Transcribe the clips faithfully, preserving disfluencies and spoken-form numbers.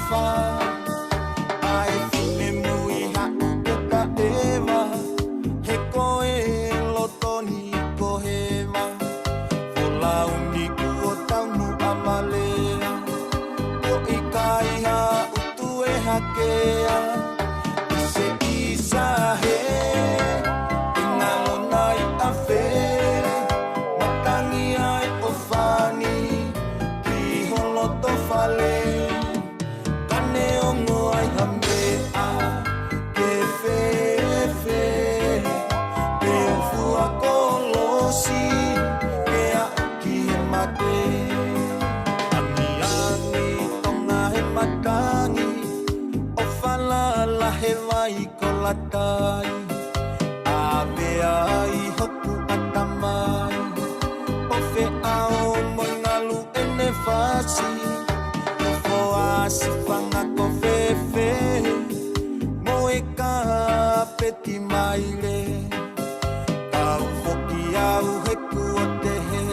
Fā, ʻa e finemui haʻu ke taʻeva, he ko e loto ni ko Hema. Ko Launi kuo taunu ʻa Malea, ko ʻikai ha utu e hakea, ʻi se ʻisa he, ʻe ngalo nai ʻa Fele, matangi ai ʻo Fani, ki ho loto fale. Ka neongo ai ha meʻa ke fēfē, pe u fua kolosi, ke aʻu ki he mate. Amiani Tonga he matangi, ʻo falala he vai ko Latai. ʻAve ai hoku ʻatamai, ʻo feʻao mo e ngalu ʻene fasi, ʻo foasi fanga ko fēfē, mo e kapeti maile. Kau foki au he kuo tehe,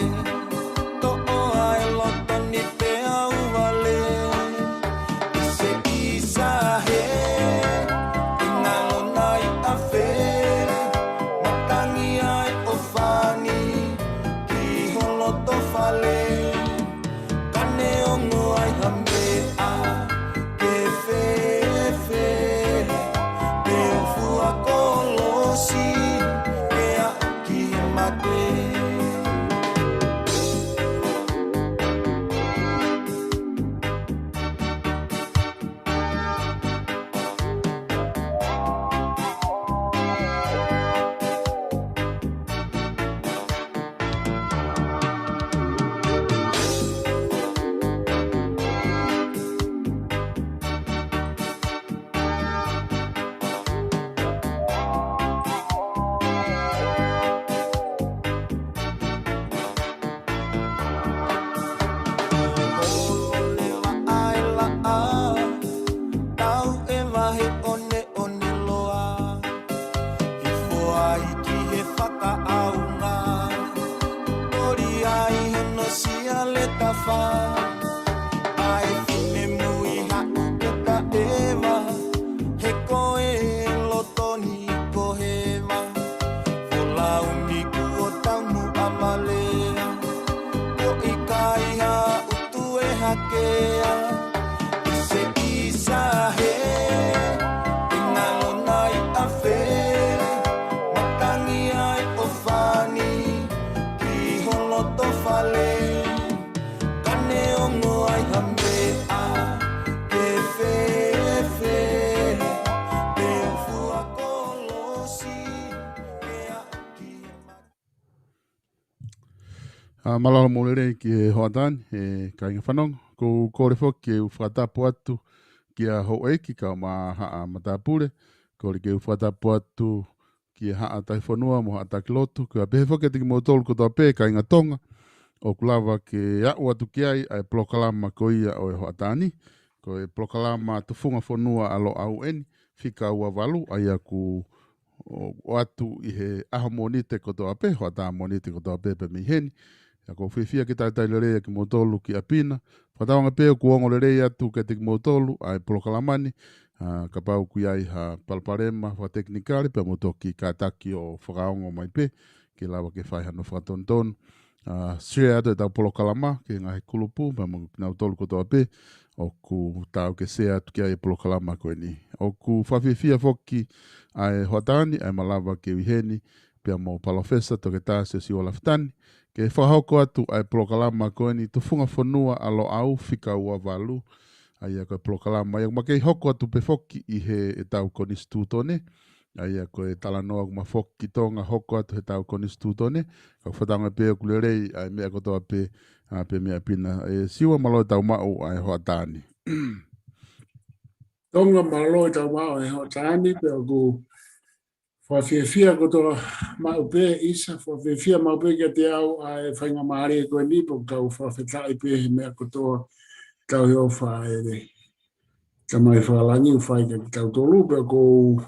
toʻo ʻa e loto ni pea u vale. ʻI se ʻisa he, ʻe ngalo nai ʻa Fele, matangi ai ʻo Fani, ki ho loto fale. Ka neongo ai ha meʻa ke fēfē, pe u fua kolosi, ke aʻu ki he mate. Holo leva ʻa e laʻā, tau ʻeva he ʻoneʻone loa. Hifo ai ki he fakaʻaunga, koli ai hono siale tafa. ʻA e finemui haʻu ke taʻeva, he ko e loto ni ko Hema. Ko Launi kuo taunu ʻa Malea, ko ʻikai ha utu e hakea. ʻI se ʻisa he, ʻe ngalo nai ʻa Fele, matangi ai ʻo Fani, ki ho loto fale. Ka neongo ai ha meʻa ke fēfē, pe u fua kolosi, ke aʻu ki he mate. ʻA, mālō e lelei ki he hoʻatā ni, ʻe kāinga fanongo. ʻOku ou kole foki ke u fakatapu atu kia houʻeiki kae ʻumaʻā haʻa matāpule. Kole ke u fakatapu atu ki he haʻa taifonua mo haʻa taki lotu, kae pehē foki kiate kimoutolu kotoa pē kāinga Tonga ʻoku lava ke aʻu atu ki ai ʻa e polokalama ko ia ʻo e hoʻatā ni. Ko e polokalama Tufunga Fonua ʻa Loʻau eni, fika ua valu, ʻa ia ʻoku ʻo, ʻoatu ʻi he ʻaho Mōnite kotoa pē, hoʻatā Mōnite kotoa pē pea mei heni. ʻA ia ʻoku ou fiefia ke talitali lelei ʻa kimoutolu ki ʻapi na. Fakatauange pē ʻoku ongo lelei atu kiate kimoutolu ʻa e polokalama ni, ʻa, kapau ʻoku ʻi ai ha palopalema fakatekinikale, pea mou toki kātaki ʻo fakaongo mai pē, ke lava ke fai hano fakatonutonu. ʻA, share atu ʻetau polokalama ki he ngaahi kulupu, pea mo kinautolu kotoa pē ʻoku taau ke share atu ki ai e polokalama ko eni. ʻOku fakafiefia foki ʻa e hoʻatā ni, ʻa e malava ke u ʻi heni pea mo Palōfesa Toketā Siosiua Lafitani, ke fakahoko atu ʻa e polokalama ko eni Tufunga Fonua ʻa Loʻau fika ua valu, ʻa ia ko e polokalama ia ʻoku ma kei hoko atu pē foki ʻi he ʻetau konisitūtone, ʻa ia ko e talanoa ʻoku ma foki ki Tonga hoko atu heʻetau konisitūtone, ka ʻoku fakatauange pē ʻoku lelei ʻa e meʻa kotoa pē, ʻa, pea mei ʻapi na. ʻE Siua, mālō e tau maʻu ʻa e hoʻatā ni. Tonga, mālō e tau maʻu ʻa e hoʻatā ni, pea ʻoku fakafiefia kotoa maʻu pē, ʻisa, fakafiefia maʻu pē kiate au ʻa e faingamālie ko eni, pea ʻoku ou fakafetaʻi pē he meʻa kotoa, tauhi ʻofa ʻa e Tamai fakalangi ʻoku fai kiate kitautolu, pea ʻoku ou,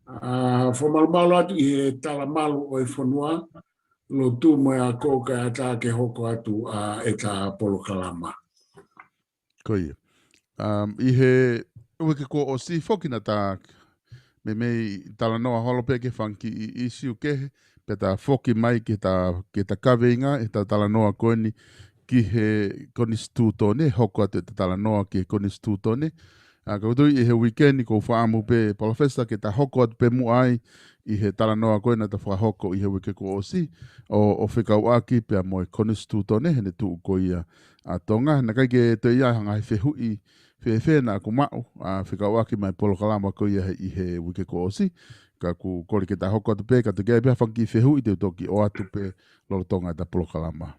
ʻa, fakamalumalu atu ʻi he talamalu ʻo e fonua, lotu mo e ako kae ʻatā ke hoko atu ʻa ʻeta polokalama. Ko ia. Um, ʻi he uike kuo ʻosi foki naʻa ta meimei talanoa holo pē ki he fanga kiʻi ʻisiū kehe, pea ta foki mai ki he ta, ki he ta kaveinga, ʻi he ta talanoa ko eni ki he konisitūtone, hoko atu e ta talanoa ki he konisitūtone. ʻA, ka ʻoku ou tui ʻi he uike ni ʻoku ou fakaʻamu pē, Palōfesa, ke ta hoko atu pē muʻa ai ʻi he talanoa ko ē naʻa ta fakahoko ʻi he uike kuo ʻosi, ʻo, ʻo fekauʻaki pea mo e konisitūtone, heʻene tuʻu ko ia ʻa Tonga. Naʻe ʻikai ke toe ʻi ai ha ngaahi fehuʻi fēfē naʻa ku maʻu, ʻa, fekauʻaki mo e polokalama ko ia he, ʻi he uike kuo ʻosi, ka ʻoku ou kole ke ta hoko atu pē, ka toe ʻi ai pē ha fanga kiʻi fehuʻi te u toki ʻoatu pē lolotonga ʻeta polokalama.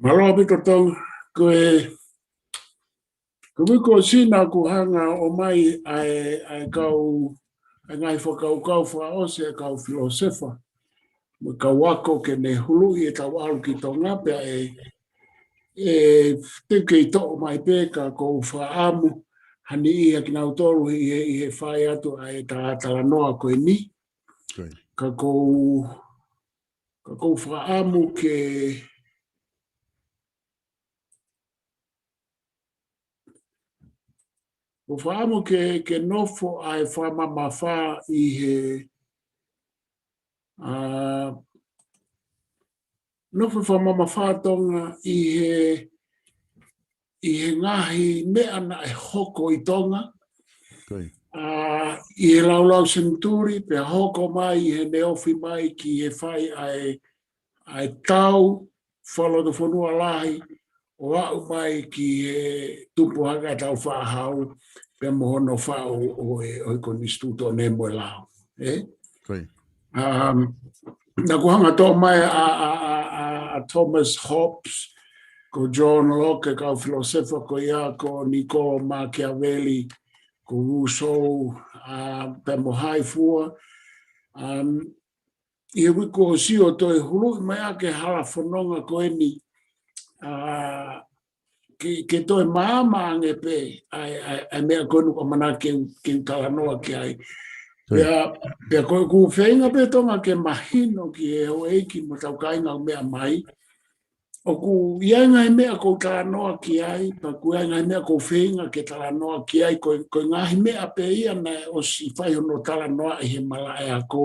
Mālō ʻaupito Tonga, ko e, ko e uike kuo ʻosi naʻa ku hanga ʻo ʻomai ʻa e, ʻa e kau, ʻa e ngaahi fakakaukau fakaʻosi ʻa e kau filōsefa mo e kau ako ke ne huluʻi ʻetau ʻalu ki Tonga pea ʻe, ʻe te u kei toʻo mai pē ka ʻoku ou fakaʻamu ha niʻihi ʻa kinautolu ʻi he, ʻi he fai atu ʻa e ta talanoa ko eni. Ko ia. Ka ʻoku ou, ka ʻoku ou fakaʻamu ke, ʻoku ou fakaʻamu ke, ke nofo ʻa e fakamamafa ʻi he, ʻa, nofo fakamamafa Tonga ʻi he, ʻi he ngaahi meʻa naʻe hoko ʻi Tonga. Ko ia. ʻA, ʻi he laulau senituli, pea hoko mai ʻi heʻene ofi mai ki he fai ʻa e, ʻa e tau fakalotofonua lahi, ʻo aʻu mai ki he tupu hake ʻa Tāufaʻāhau, pea mo hono faʻu ʻo e, ʻo e konisitūtone mo e lao. Ē? Ko ia. Um, naʻa ku hanga toʻo mai ʻa, ʻa, ʻa, ʻa, ʻa Thomas Hobbes, ko John Locke, kau filōsefa ko ia, ko Niccolo Machiavelli, ko Rousseau, ʻa, pea mo hai fua. Um, ʻi he uike kuo ʻosi ʻo toe huluʻi mai ʻa e hala fononga ko eni, ʻa, ke, ke toe maama ange pē ʻa e, ʻa e, ʻa e meʻa ko eni ʻoku ʻamanaki ke u, ke u talanoa ki ai. Ko ia. Pea, pea ko ʻeku feinga pē Tonga ke mahino ki he houʻeiki mo ʻetau kāinga ʻoku meʻa mai. ʻOku ʻi ai e ngaahi meʻa ʻoku ou talanoa ki ai, pea ʻoku ʻi ai e ngaahi meʻa ʻoku ou feinga ke talanoa ki ai, ko e, ko e ngaahi meʻa pē ia naʻe ʻosi fai hono talanoaʻi he malaʻe ako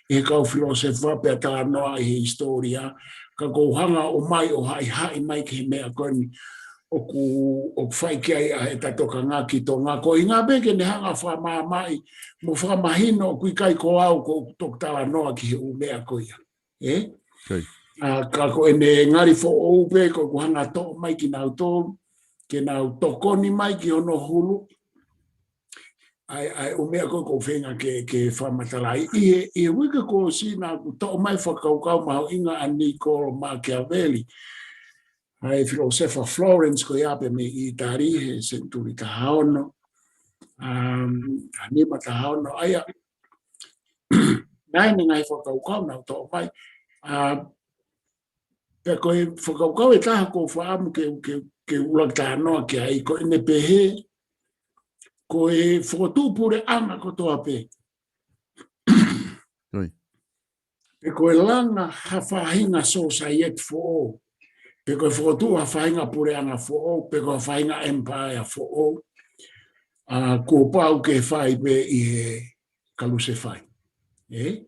ʻe he kau filōsefa pea talanoaʻi he hisitōlia, ka ʻoku ou hanga ʻo ʻomai ʻo haʻihaʻi mai ki he meʻa ko eni ʻoku, ʻoku fai ki ai ʻa ʻeta tokanga ki Tonga. Ko e ʻuhinga pē ke ne hanga fakamaamaʻi mo fakamahino ʻoku ʻikai ko au ʻoku ou toki talanoa ki he ʻū meʻa ko ia. Ē? Ko ia. ʻA, ka ko ʻene ngali foʻou pē, ko ʻeku hanga toʻo mai kinautolu, ke nau tokoni mai ki hono hulu. ʻA e, ʻa e ʻū meʻa ko ē ʻoku ou feinga ke, ke fakamatalaʻi. ʻI he, ʻi he uike kuo ʻosi naʻa ku toʻo mai e fakakaukau mahuʻinga ʻa Niccolo Machiavelli. ʻA e filōsefa Florence ko ia pē mei ʻItali, he senituli taha ono. Um, ʻa e nima taha ono, ʻa ia, naʻe ʻi ai e ngaahi fakakaukau naʻa ku toʻo mai. ʻA, pea ko e fakakaukau ʻe taha ʻoku ou fakaʻamu ke, ke, ke u ʻuluaki talanoa ki ai, ko ʻene pehē, ko e fokotuʻu puleʻanga kotoa pē. Ko ia. Pe ko e langa ha faʻahinga sōsaieti foʻou, pe ko e fokotuʻu ha faʻahinga puleʻanga foʻou, pe ko ha faʻahinga empire foʻou, ʻa, kuo pau ke fai pē ʻi he kalusefai. Ē?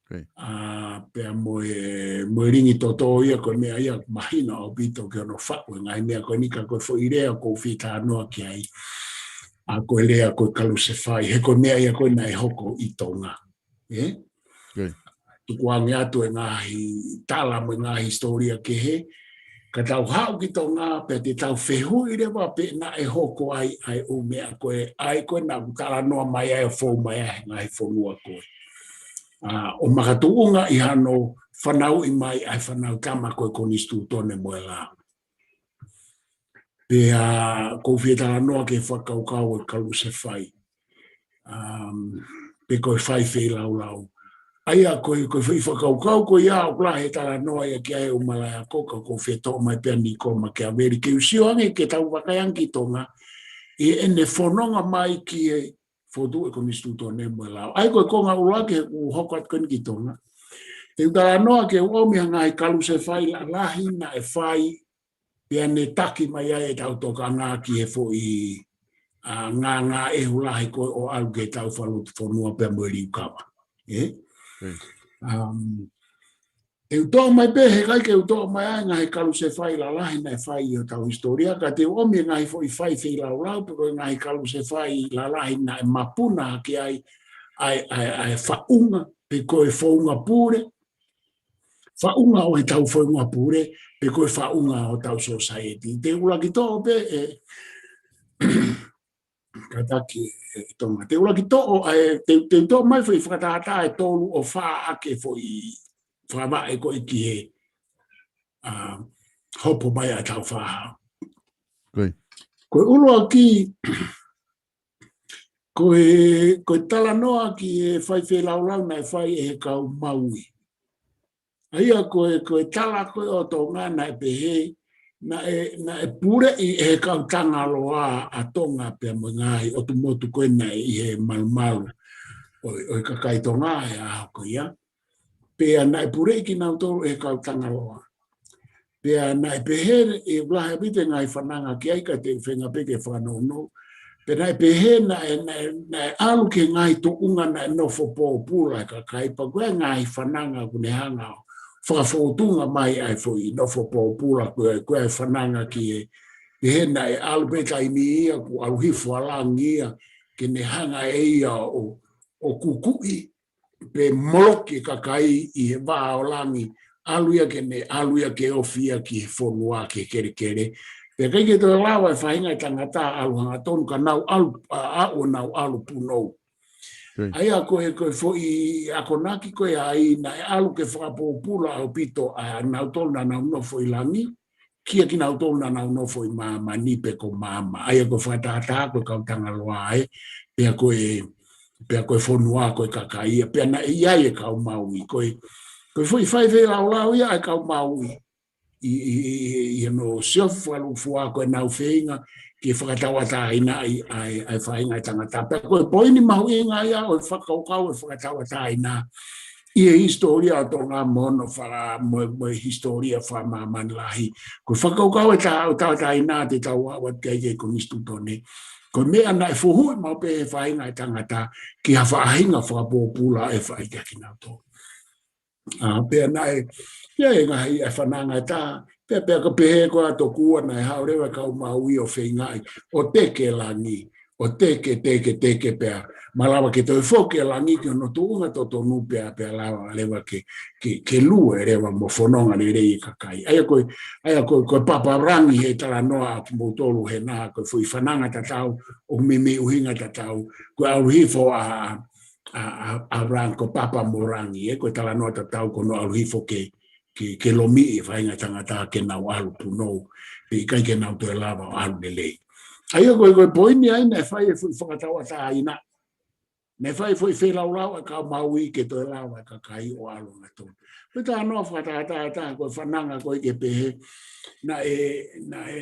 Ko ia. ʻA, pea mo e, mo e lingi totō ia ko e meʻa ia mahino ʻaupito ki hono faʻu e ngaahi meʻa ko eni ka ko e foʻi lea ʻoku ou fie talanoa ki ai. ʻA, ko e lea ko e kalusefai, he ko e meʻa ia ko ē naʻe hoko ʻi Tonga. Ē? Ko ia. Tukuange atu e ngaahi tala mo e ngaahi hisitōlia kehe, ka tau haʻu ki Tonga, pea te tau fehuʻi leva pe naʻe hoko ai ʻa e ʻū meʻa ko ē, ʻa ē ko ē naʻa ku talanoa mai ai ʻo fou mai ai he ngaahi fonua ko ē. ʻA, ʻo makatuʻunga ʻi hano fanauʻi mai ʻa e fānau tama ko e konisitūtone mo e lao. Pea ʻoku ou fie talanoa ki he fakakaukau ʻo e kalusefai. Um, pe ko e fai feilaulau. ʻA ia ko e, ko e foʻi fakakaukau ko ia ʻoku lahi e talanoa ia ki ai ʻū malaʻe ako ka ʻoku ou fie toʻo mai pē ʻa Niccolo Machiavelli. Ke u sio ange ke tau vakai ange ki Tonga. ʻI heʻene fononga mai ki he fokotuʻu e konisitūtone mo e lao. ʻA ia ko e konga ʻuluaki he ʻoku ou hoko atu ko eni ki Tonga. Te u talanoa ke u ʻomi ha ngaahi kalusefai lalahi naʻe fai pea ne taki mai ai ʻetau tokanga ki he foʻi, ʻa, ngāngāʻehu lahi ko ē ʻo ʻalu ke tau falu fonua pea mo e liukava. ʻE? Um, ʻe u toʻo mai pē, he ʻikai ke u toʻo mai ʻa e ngaahi kalusefai lalahi naʻe fai ʻi hotau hisitōlia, ka te u ʻomi e ngaahi foʻi fai feilaulau, pe ko e ngaahi kalusefai lalahi naʻe mapuna hake ai, ʻa e, ʻa e, ʻa e faʻunga, pe ko e founga pule, faʻunga ʻo ʻetau founga pule, pe ko e faʻunga ʻo ʻetau society. Te u ʻuluaki toʻo pē, ʻe, kātaki, ʻe Tonga. Te u ʻuluaki toʻo, ʻa e, te, te u toʻo mai foʻi fakatātā ʻe tolu ʻo fā ake foʻi fakavaʻe ko ē ki he, ʻa, hopo mai ʻa e tau fā. Ko e ʻuluaki, ko e, ko e talanoa ki he fai feilaulau naʻe fai ʻe he kau Maui. ʻA ia ko e, ko e tala ko ē ʻo Tonga naʻe pehē, naʻe, naʻe puleʻi ʻe he kau Tangaloa ʻa Tonga pea mo e ngaahi ʻotu motu ko ē naʻe ʻi he malumalu ʻo, ʻo e kakai Tonga he ʻaho ko ia. Pea naʻe puleʻi kinautolu ʻe he kau Tangaloa. Pea naʻe pehē, ʻe ʻuluaki pē te ngaahi fananga ki ai ka te u feinga pē ke fakanounou. Pea naʻe pehē naʻe, naʻe, naʻe ʻalu ki he ngaahi tuʻunga naʻe nofo pōpula e kakai pea ko e ngaahi fananga kuo ne hanga ʻo fakafōtunga mai ʻa e foʻi nofo pōpula ko ē, ko e fananga ki he, pehē naʻe ʻalu pē taimi ia kuo ʻalu hifo ʻa langi ia ke ne hanga ʻe ia ʻo, ʻo kukuʻi pe moloki e kakai ʻi he vā ʻo langi, ʻalu ia ke ne, ʻalu ia ke ofi ia ki he fonua, ki he kelekele. Pea ʻikai ke toe lava e faʻahinga e tangata ʻalu hangatonu ka nau ʻalu, ʻa, ʻa, ʻo nau ʻalu punou. ʻA ia ko e, ko e foʻi akonaki ko ē ʻa ia naʻe ʻalu ke fakapōpula ʻaupito ʻa nautolu naʻa nau nofo ʻi langi, kia kinautolu naʻa nau nofo ʻi māmani pe ko māmani. ʻA ia ko e fakatātā ko e kau Tangaloa ē, pea ko e, pea ko e fonua ko e kakai ia, pea naʻe ʻi ai e kau Maui. Ko e, ko e foʻi fai feilaulau ia ʻa e kau Maui. ʻI, ʻi, ʻi, ʻi hono siofi fakalūkufua ko ē ʻenau feinga ke fakatauʻatāinaʻi ʻa e, ʻa e faʻahinga e tangata. Pea ko e poini mahuʻinga ia ʻo e fakakaukau e fakatauʻatāina ʻi he hisitōlia ʻo Tonga mo hono faka-, mo, mo e hisitōlia fakamāmani lahi. Ko e fakakaukau e ta-, ʻo tauʻatāina te tau aʻu atu ki ai ki he konisitūtone. Ko e meʻa naʻe fuhuʻi maʻu pē he faʻahinga e tangata ki ha faʻahinga fakapōpula ʻe fai kia kinautolu. ʻA, pea naʻe, ia e ngaahi e fananga e taha, pea, pea ka pehē ko ā tokua naʻe haʻu leva e kau Maui ʻo feingaʻi, ʻo teke langi, ʻo teke, teke, teke pea, malava ke toe foki e langi ki hono tuʻunga totonu pea, pea lava leva ke, ke, ke lue leva mo fononga lelei e kakai. ʻA ia ko e, ʻa ia ko e, ko e papa langi he talanoa ʻa kimoutolu he naʻa, ko e foʻi fananga tatau, ʻo meimei ʻuhinga tatau, ko e ʻalu hifo ʻa, ʻa, ʻa, ʻa langi, ko e papa mo langi, ē, ko e talanoa tatau ko hono ʻalu hifo ke, ke, ke lomiʻi e faʻahinga tangata ke nau ʻalu punou, pe ʻikai ke nau toe lava ʻo ʻalu lelei. ʻA ia ko e, ko e poini ai naʻe fai e foʻi fakatauʻatāina. Naʻe fai e foʻi feilaulau ʻa e kau Maui ke toe lava e kakai ʻo ʻalu hangatonu. Ko e talanoa fakatātā, tā ko e fananga ko ē ke pehē, naʻe, naʻe,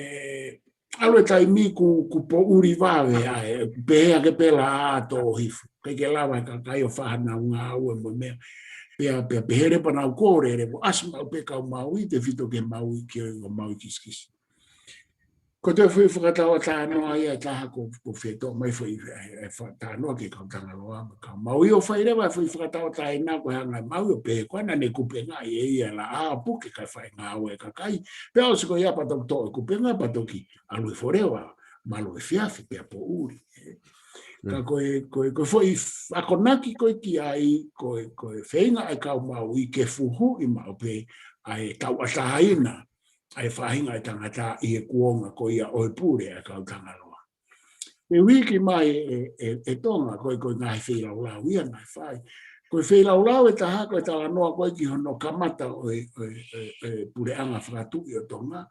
ʻalu e taimi kuo, kuo poʻuli vave ai, pehē ake pē lā ʻa tō hifo. ʻIkai ke lava e kakai ʻo fai hanau ngāue mo e meʻa. Pea, pea, pehē leva naʻa nau kole leva ʻo ʻasi maʻu pē kau Maui, tefito ki he Maui, ki he Maui kisikisi. Ko e toe foʻi fakatauʻatāina ia ʻe taha ko, ko e fetoʻo mai foʻi, e, e fa-, talanoa ki he kau Tangaloa mo e kau Maui ʻo fai leva e foʻi fakatauʻatāina ko e hanga ʻe Maui ʻo pehē ko ena ne kupengaʻi ʻe ia e laʻā puke kae fai ngāue e kakai. Pea ʻosi ko ia pea toki toʻo e kupenga pea toki ʻalu hifo leva, malu efiafi pea poʻuli. Ka ko e, ko e, ko e foʻi f-, akonaki ko ē ki ai, ko e, ko e feinga ʻa e kau Maui ke fuhuʻi maʻu pē ʻa e tauʻatāina ʻa e faʻahinga e tangata ʻi he kuonga ko ia ʻo e pule ʻa e kau Tangaloa. Pea ʻuhiki mai e, e, e Tonga, ko e, ko e ngaahi feilaulau ia naʻe fai. Ko e feilaulau e taha, ko e talanoa ko ē ki hono kamata ʻo e, ʻo e, ʻo e, ʻo e puleʻanga fakatuʻi ʻo Tonga,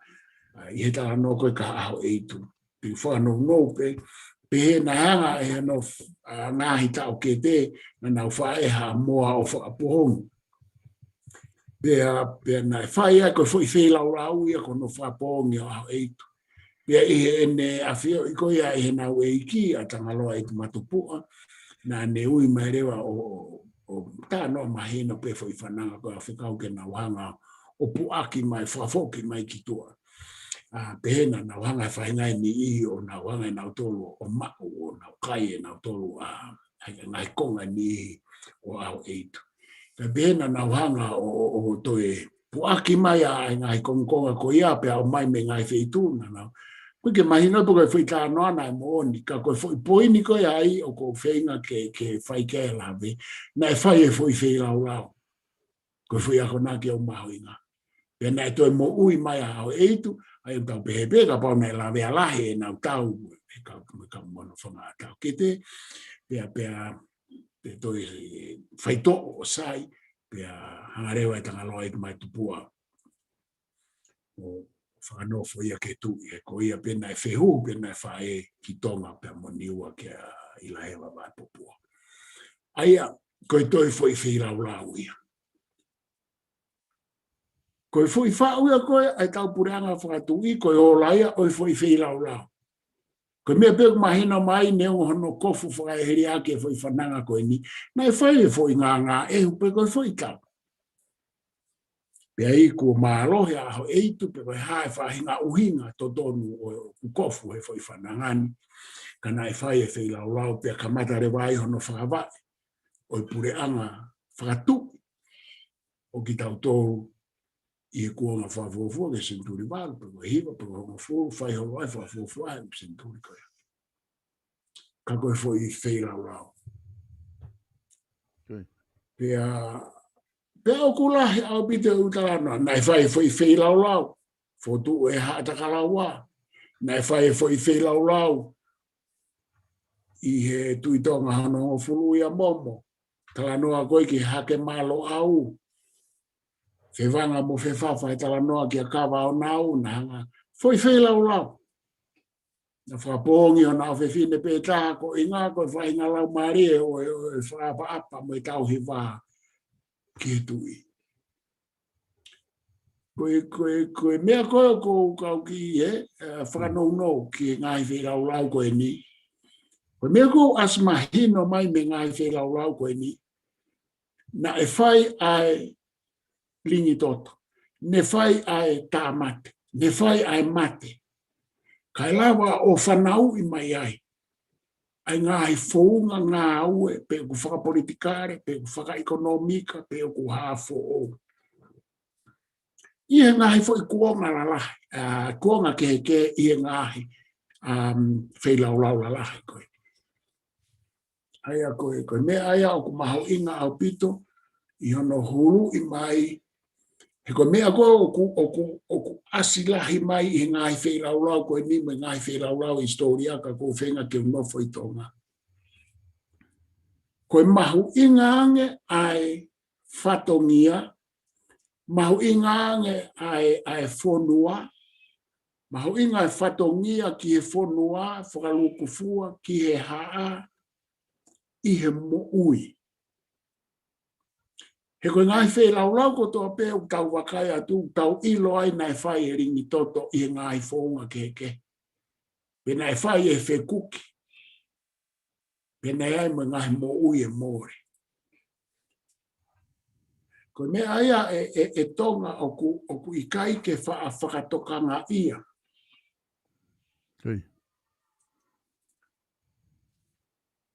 ʻa, ʻi he talanoa ko ē ki he ʻaho ʻeitu. Te u fakanounou pē, pehē naʻe hanga ʻe hono f-, ʻa, ngaahi taʻokete, naʻa nau faʻē ha moa ʻo fakapoongi. Pea, pea naʻe fai ai ko e foʻi feilaulau ia ko hono fakapoongi ʻo e ʻaho ʻeitu. Pea ʻi heʻene ʻafioʻi ko ia ʻe heʻenau ʻeiki ʻa Tangaloa ʻEitumātupuʻa, naʻa ne ui mai leva ʻo, ʻo, ʻo talanoa mahino pē foʻi fananga ko ē ʻa e fekau ke nau hanga ʻo puʻaki mai, fakafoki mai ki tuʻa. ʻa, pehē naʻa nau hanga ʻe he faʻahinga ʻe niʻihi ʻo nau hanga ʻe nautolu ʻo maʻu ʻo nau kai ʻe nautolu ʻa, ʻa e ngaahi konga ʻe niʻihi ʻo ʻAhoʻeitu. Pea pehē naʻa nau hanga ʻo, ʻo, ʻo toe puʻaki mai ʻa e ngaahi kongokonga ko ia pea ʻomai mei he ngaahi feituʻu naʻa nau. ʻOku ʻikai ke mahino pe ko e foʻi talanoa naʻe moʻoni, ka ko e foʻi poini ko ia ai ʻoku ou feinga ke, ke fai ki ai e lave, naʻe fai e foʻi feilaulau. Ko e foʻi akonaki ʻoku mahuʻinga. Pea naʻe toe moʻui mai ʻa ʻAhoʻeitu, ʻa ia ʻoku tau pehē pē kapau naʻe lavea lahi ʻenau tau, ʻe ka, ʻe ka mono fanga tau kete, pea, pea, pea toe faitoʻo ʻo sai, pea hanga leva ʻe Tangaloa ʻEiki Maitupua ʻo fakanofo ia ki he Tuʻi, he ko ia pē naʻe fehuhu pē naʻe faʻē ki Tonga pea mo Niua kia ʻIlaheva Vaipopua. ʻA ia, ko e toe foʻi feilaulau ia. Ko e foʻi faʻu ia ko ē ʻa e tau puleʻanga fakatuʻi, ko e ola ia ʻo e foʻi feilaulau. Ko e meʻa pē ʻoku mahino mai neongo hono kofu fakaʻehiʻehi ʻaki e foʻi fananga ko eni, naʻe fai e foʻi ngāngāʻehu pe ko e foʻi tau. Pea ʻi he kuo mālohi ʻa ʻAhoʻeitu pe ko e hā e faʻahinga ʻuhinga totonu ʻoku kofu he foʻi fananga ni, ka naʻe fai e feilaulau pea kamata leva ai hono fakavaʻe ʻo e puleʻanga fakatuʻi ʻo kitautolu ʻi he kuonga fakafuofua ki he senituli valu, pe ko e hiva, pe ko e hongofulu, fai holo ai fakafuofua ai senituli ko ia. Ka ko e foʻi feilaulau. Pea, pea ʻoku lahi ʻaupito e ʻū talanoa, naʻe fai e foʻi feilaulau, fotu e Haʻatakalaua, naʻe fai e foʻi feilaulau, ʻi he Tuʻi Tonga hono hongofulu ia Momo, talanoa ko ē ki he Hake Maloʻau, Fevanga mo Fefafa he talanoa kia Kavaʻonau, naʻe hanga foʻi feilaulau. Naʻe fakapoongi ʻo naʻa fefine pē taha ko e ngaahi ko e faʻahinga laumālie ʻo e, ʻo e fakaʻapaʻapa mo e tauhi vā ki he Tuʻi. Ko e, ko e, ko e meʻa ko ē ʻoku ou kau ki he, ʻe, fakanounou ki he ngaahi feilaulau ko eni. Ko e meʻa ʻoku ʻasi mahino mai mei he ngaahi feilaulau ko eni. Naʻe fai ʻa e lingi toto. Ne fai ʻa e tāmate. Ne fai ʻa e mate. Kae lava ʻo fanauʻi mai ai ʻa e ngaahi founga ngāue, pe ʻoku fakapolitikale, pe ʻoku fakaʻekonōmika, pe ʻoku hā foʻou. ʻI he ngaahi foʻi kuonga lalahi, ʻa, kuonga kehekehe ʻi he ngaahi, um, feilaulau lalahi ko ē. ʻA ia ko e, ko e meʻa ia ʻoku mahuʻinga ʻaupito ʻi hono huluʻi mai. He ko e meʻa ko ē ʻoku, ʻoku, ʻoku ʻasi lahi mai ʻi he ngaahi feilaulau ko eni mo e ngaahi feilaulau hisitōlia ka ʻoku ou feinga ke u nofo ʻi Tonga. Ko e mahuʻinga ange ʻa e fatongia, mahuʻinga ange ʻa e, ʻa e fonua, mahuʻinga e fatongia ki he fonua, fakalūkufua, ki he haʻa, ʻi he moʻui. He ko e ngaahi feilaulau kotoa pē ʻoku tau vakai atu, tau ʻilo ai naʻe fai e lingi toto ʻi he ngaahi founga kehekehe. Pe naʻe fai e fekuki. Pe naʻe ʻi ai mo e ngaahi moʻui ʻe mole. Ko e meʻa ia ʻe, ʻe, ʻe Tonga ʻoku, ʻoku ʻikai ke faʻa fakatokangaʻia.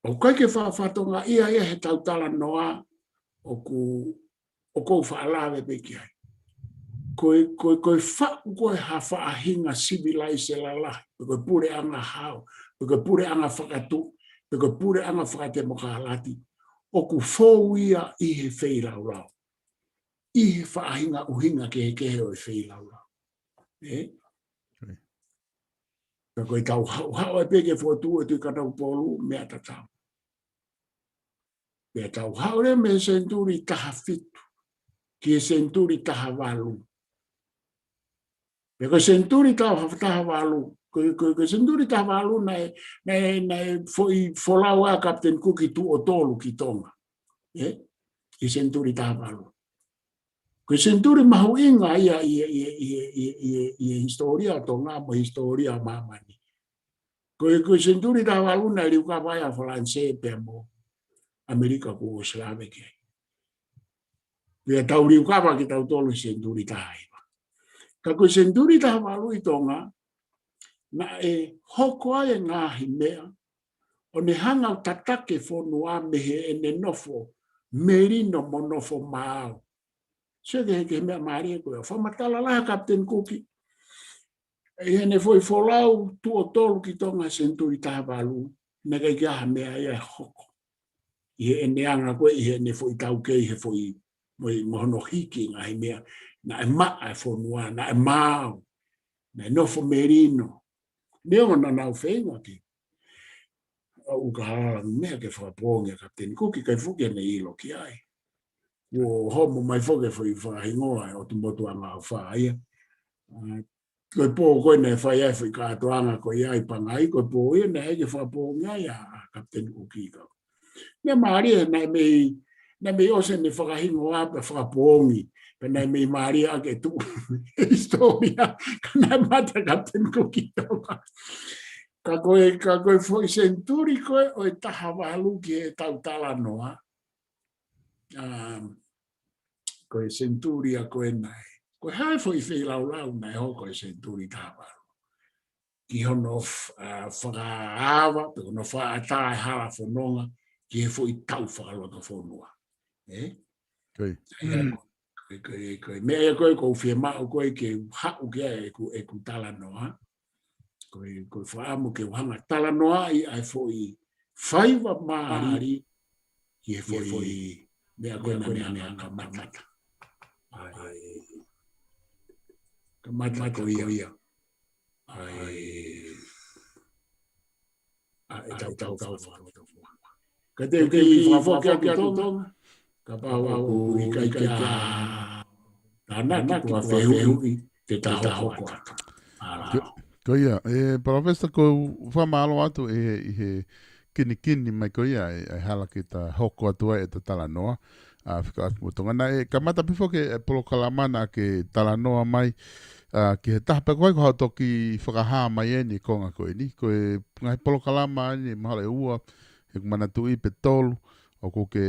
ʻOku ʻikai ke faʻa fakatokangaʻia ia he tau talanoa ʻoku, ʻoku ou faʻa lave pē ki ai. Ko e, ko e, ko e faʻu ko ē ha faʻahinga sivilaise lalahi, pe ko e puleʻanga hao, pe ko e puleʻanga fakatuʻi, pe ko e puleʻanga fakatemokalati, ʻoku fou ia ʻi he feilaulau. ʻI he faʻahinga ʻuhinga kehekehe ʻo e feilaulau. ʻE? Pea ko e tau haʻu, haʻu ai pē ke fotu e Tuʻi Kanokupolu meʻa tatau. Pea tau haʻu leva mei he senituli taha fitu ki he senituli taha valu. Pea ko e senituli taha, taha valu, ko e, ko e, ko e senituli taha valu naʻe, naʻe, naʻe foʻi folau ʻa Kapiteni Kuki tuʻo tolu ki Tonga. ʻE? ʻI he senituli taha valu. Ko e senituli mahuʻinga ia ʻi he, ʻi he, ʻi he hisitōlia ʻo Tonga mo e hisitōlia ʻo māmani. Ko e, ko e senituli taha valu naʻe liukava ai ʻa Falanisē pea mo ʻAmelika kuo ʻosi lave ki ai. Pea tau liukava kitautolu he senituli taha hiva. Ka ko e senituli taha valu ʻi Tonga, naʻe hoko ai e ngaahi meʻa, ʻo ne hanga ʻo tataki e fonua mei heʻene nofo melino mo nofo maau. Sio ki he, ki he meʻa mālie ko ē. Fakamatala lahi ʻa Kapiteni Kuki. ʻI heʻene foʻi folau tuʻo tolu ki Tonga senituli taha valu, naʻe ʻikai ke ʻi ai ha meʻa ia ʻe hoko. ʻI heʻene anga ko ē, ʻi heʻene foʻi taukei, he foʻi, mo, mo hono hiki ngaahi meʻa, naʻe maʻa e fonua, naʻe maau, naʻe nofo melino. Neongo naʻa nau feinga ke ʻoua ʻe halala meʻa ke fakapoongi ʻa Kapiteni Kuki, ʻikai foki ke ne ʻilo ki ai. Kuo homo mai foki e foʻi fakahingoa ʻo e ʻOtu Motu Angaʻofa ia. ʻA, ko e pō ko ē naʻe fai ai e foʻi kātoanga ko ia ʻi Pangai, ko e pō ia naʻe ʻai ke fakapoongi ai ʻa, ʻa Kapiteni Kuki ka. Meʻa mālie naʻe mei, naʻe mei ʻosi ʻene fakahingoa pea fakapoongi, pea naʻe mei mālie ʻa e tuʻu hisitōlia, ka naʻe mate ʻa Kapiteni Kuki ʻi Tonga. Ka ko e, ka ko e foʻi senituli ko ē ʻo e taha valu ki heʻetau talanoa. Um, ko e senituli ia ko ē naʻe. Ko e hā e foʻi feilaulau naʻe hoko ʻi he senituli taha valu ki hono f-, ʻa, fakaava, pe ko hono fakaʻatā e hala fononga ki he foʻi tau fakalotofonua. Ē? Ko ia. Ko e, ko e, ko e meʻa ia ko ē ʻoku ou fiemaʻu ko ē ke u haʻu ki ai ʻeku, ʻeku talanoa. Ko e, ko e fakaʻamu ke u hanga ʻo talanoaʻi ʻa e foʻi faiva mālie ki he foʻi meʻa ko ē naʻa ne hanga ʻo kamata. ʻA e, kamata ko ia. ʻA e, ʻa e tau, tau, tau, tau, tau. Ka te u kiʻi fakafoki atu Tonga, kapau ʻoku ʻikai ke ʻi ai ha tānaki pe ha fehuʻi, te ta hoko atu. ʻAla. Ko, ko ia, ʻe, Palōfesa, ʻoku ou fakamālō atu ʻi he, ʻi he kinikini mai ko ia, ʻe, ʻe hala ke ta hoko atu ai ʻeta talanoa, ʻa, fekauʻaki mo Tonga. Naʻe kamata pē foki e polokalama naʻa ke talanoa mai, ʻa, ki he taha pē ko ē ko haʻo toki fakahā mai eni e konga ko eni. Ko e ngaahi polokalama eni, mahalo ʻe ua, ʻeku manatuʻi pe tolu, ʻoku ke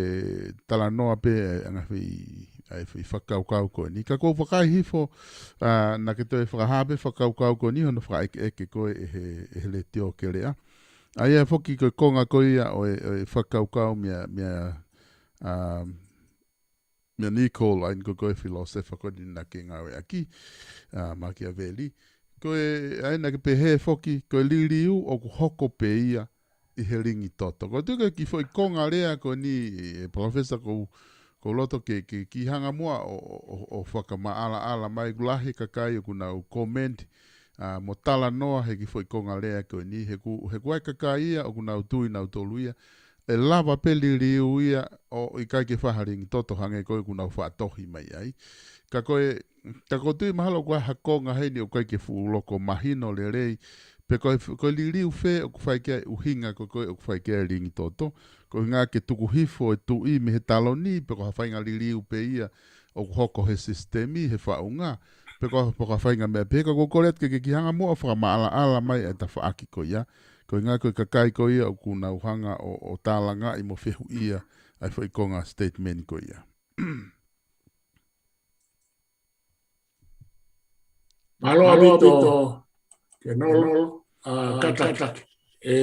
talanoa pē ʻa e ngaahi foʻi, ʻa e foʻi fakakaukau ko eni. Ka ʻoku ou vakai hifo, ʻa, naʻa ke toe fakahā pē fakakaukau ko eni, hono fakaʻekeʻeke ko ē ʻe he, ʻe he Letiō Keleʻa. ʻA ia foki ko e konga ko ia ʻo e, ʻo e fakakaukau meia, meia, ʻa, meia Nicole, ʻa eni ko, ko e filōsefa ko eni naʻa ke ngāueʻaki, ʻa, Machiavelli. Ko e, ʻa ia naʻa ke pehē foki, ko e liliu ʻoku hoko pē ia ʻi he lingi toto. Ko e tuʻu ko ē ki he foʻi konga lea ko eni, ʻe Palōfesa, ʻoku ou, ʻoku ou loto ke, ke, ke hanga muʻa ʻo, ʻo, ʻo, ʻo fakamaʻalaʻala mai, ʻoku lahi e kakai ʻoku nau comment, ʻa, mo talanoa he kiʻi foʻi konga lea ko eni, he ʻoku, he ʻoku ʻi ai e kakai ia ʻoku nau tui nautolu ia ʻe lava pē liliu ia ʻo ʻikai ke fai ha lingi toto hangē ko ē ʻoku nau faʻa tohi mai ai. Ka ko e, ka ʻoku ou tui mahalo ʻoku ʻi ai ha konga heni ʻoku ʻikai ke fuʻu loko mahino lelei, pe ko e, ko e liliu fē ʻoku fai ki ai e ʻuhinga ko ē ʻoku fai ki ai e lingi toto. Ko e ʻuhinga ke tuku hifo e tuʻi mei he taloni, pe ko ha faʻahinga liliu pē ia ʻoku hoko he sisitemi, he faʻunga, pe ko, pe ko ha faʻahinga meʻa pē. Ka ʻoku ou kole atu ke, ke ke hanga muʻa ʻo fakamaʻalaʻala mai e tafaʻaki ko ia. Ko e ʻuhinga ko e kakai ko ia ʻoku nau hanga ʻo, ʻo tālangaʻi mo fehuʻia ʻa e foʻi konga statement ko ia. Mālō ʻaupito, Kenolo, ʻa, Kataki. ʻE,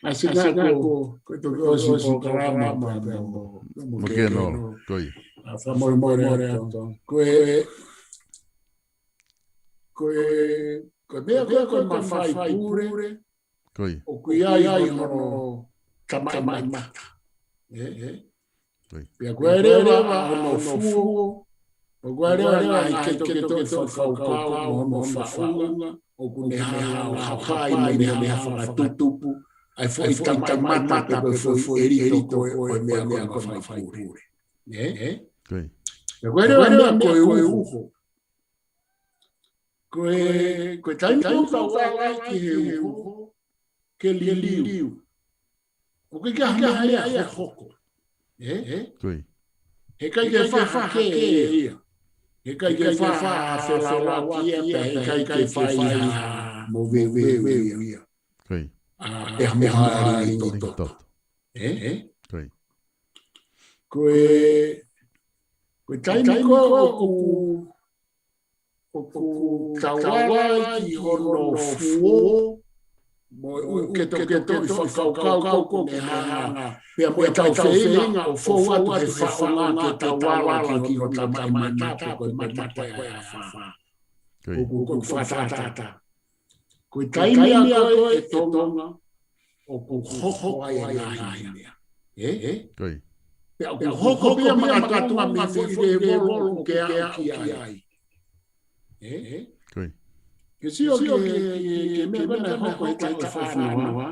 ʻa, sina ko, ko e toki ʻosi polokalama pea mo, mo Kenolo, ko ia. ʻA, fakamolemole atu. Ko e, ko e, ko e meʻa ko ē ko e mafai pule, Ko ia. ʻOku ʻi ai hono tamaʻimata. ʻE, ʻe. Ko ia. Pea ʻoku ʻi ai leva hono fuo. ʻOku ʻi ai leva e ngaahi ketoketoʻi fakakaukau mo hono faʻunga. ʻOku ne haohaoa ai mo ne hanga ʻo fakatupu ʻa e foʻi tamaʻimata pe ko e foʻi ʻelito ko ē ʻo e meʻa ko e mafai pule. ʻE, ʻe. Ko ia. Pea ʻoku ʻi ai leva e meʻa ko e uho. Ko e, ko e taimi ʻoku tau ala ai ki he uho ke liliu, ʻoku ʻikai ke ʻi ai ha meʻa ia ʻe hoko. ʻE? Ko ia. He ʻikai ke fai ha hake ia. He ʻikai ke fai ha felauaki ia, pea he ʻikai ke fai ha moveuveu ia. Ko ia. ʻA, ʻe ha mo ha lingi toto. ʻE? Ko ia. Ko e, Ko e taimi ko ē ʻoku, ʻoku tauala ai ki hono fuo, mo e ʻū ketoketo ʻi fakakaukau ʻoku ne hanga. Pea mo e tau feinga ʻo fou atu he faʻunga ke tauala ki hono tamai mata pe ko e mata ko ē ʻa e afā. ʻOku, ʻoku fakatātā. Ko e taimi ia ko ē ʻe Tonga, ʻoku hoko ai e ngaahi meʻa. Ē? Pea ʻoku hoko pē ia makatua mei he foʻi lēvolo ʻoku ke aʻu ki ai. Ē? Ke sio ki he, ki he, ki he meʻa ko ē naʻe hoko he taʻu ʻe fā noa,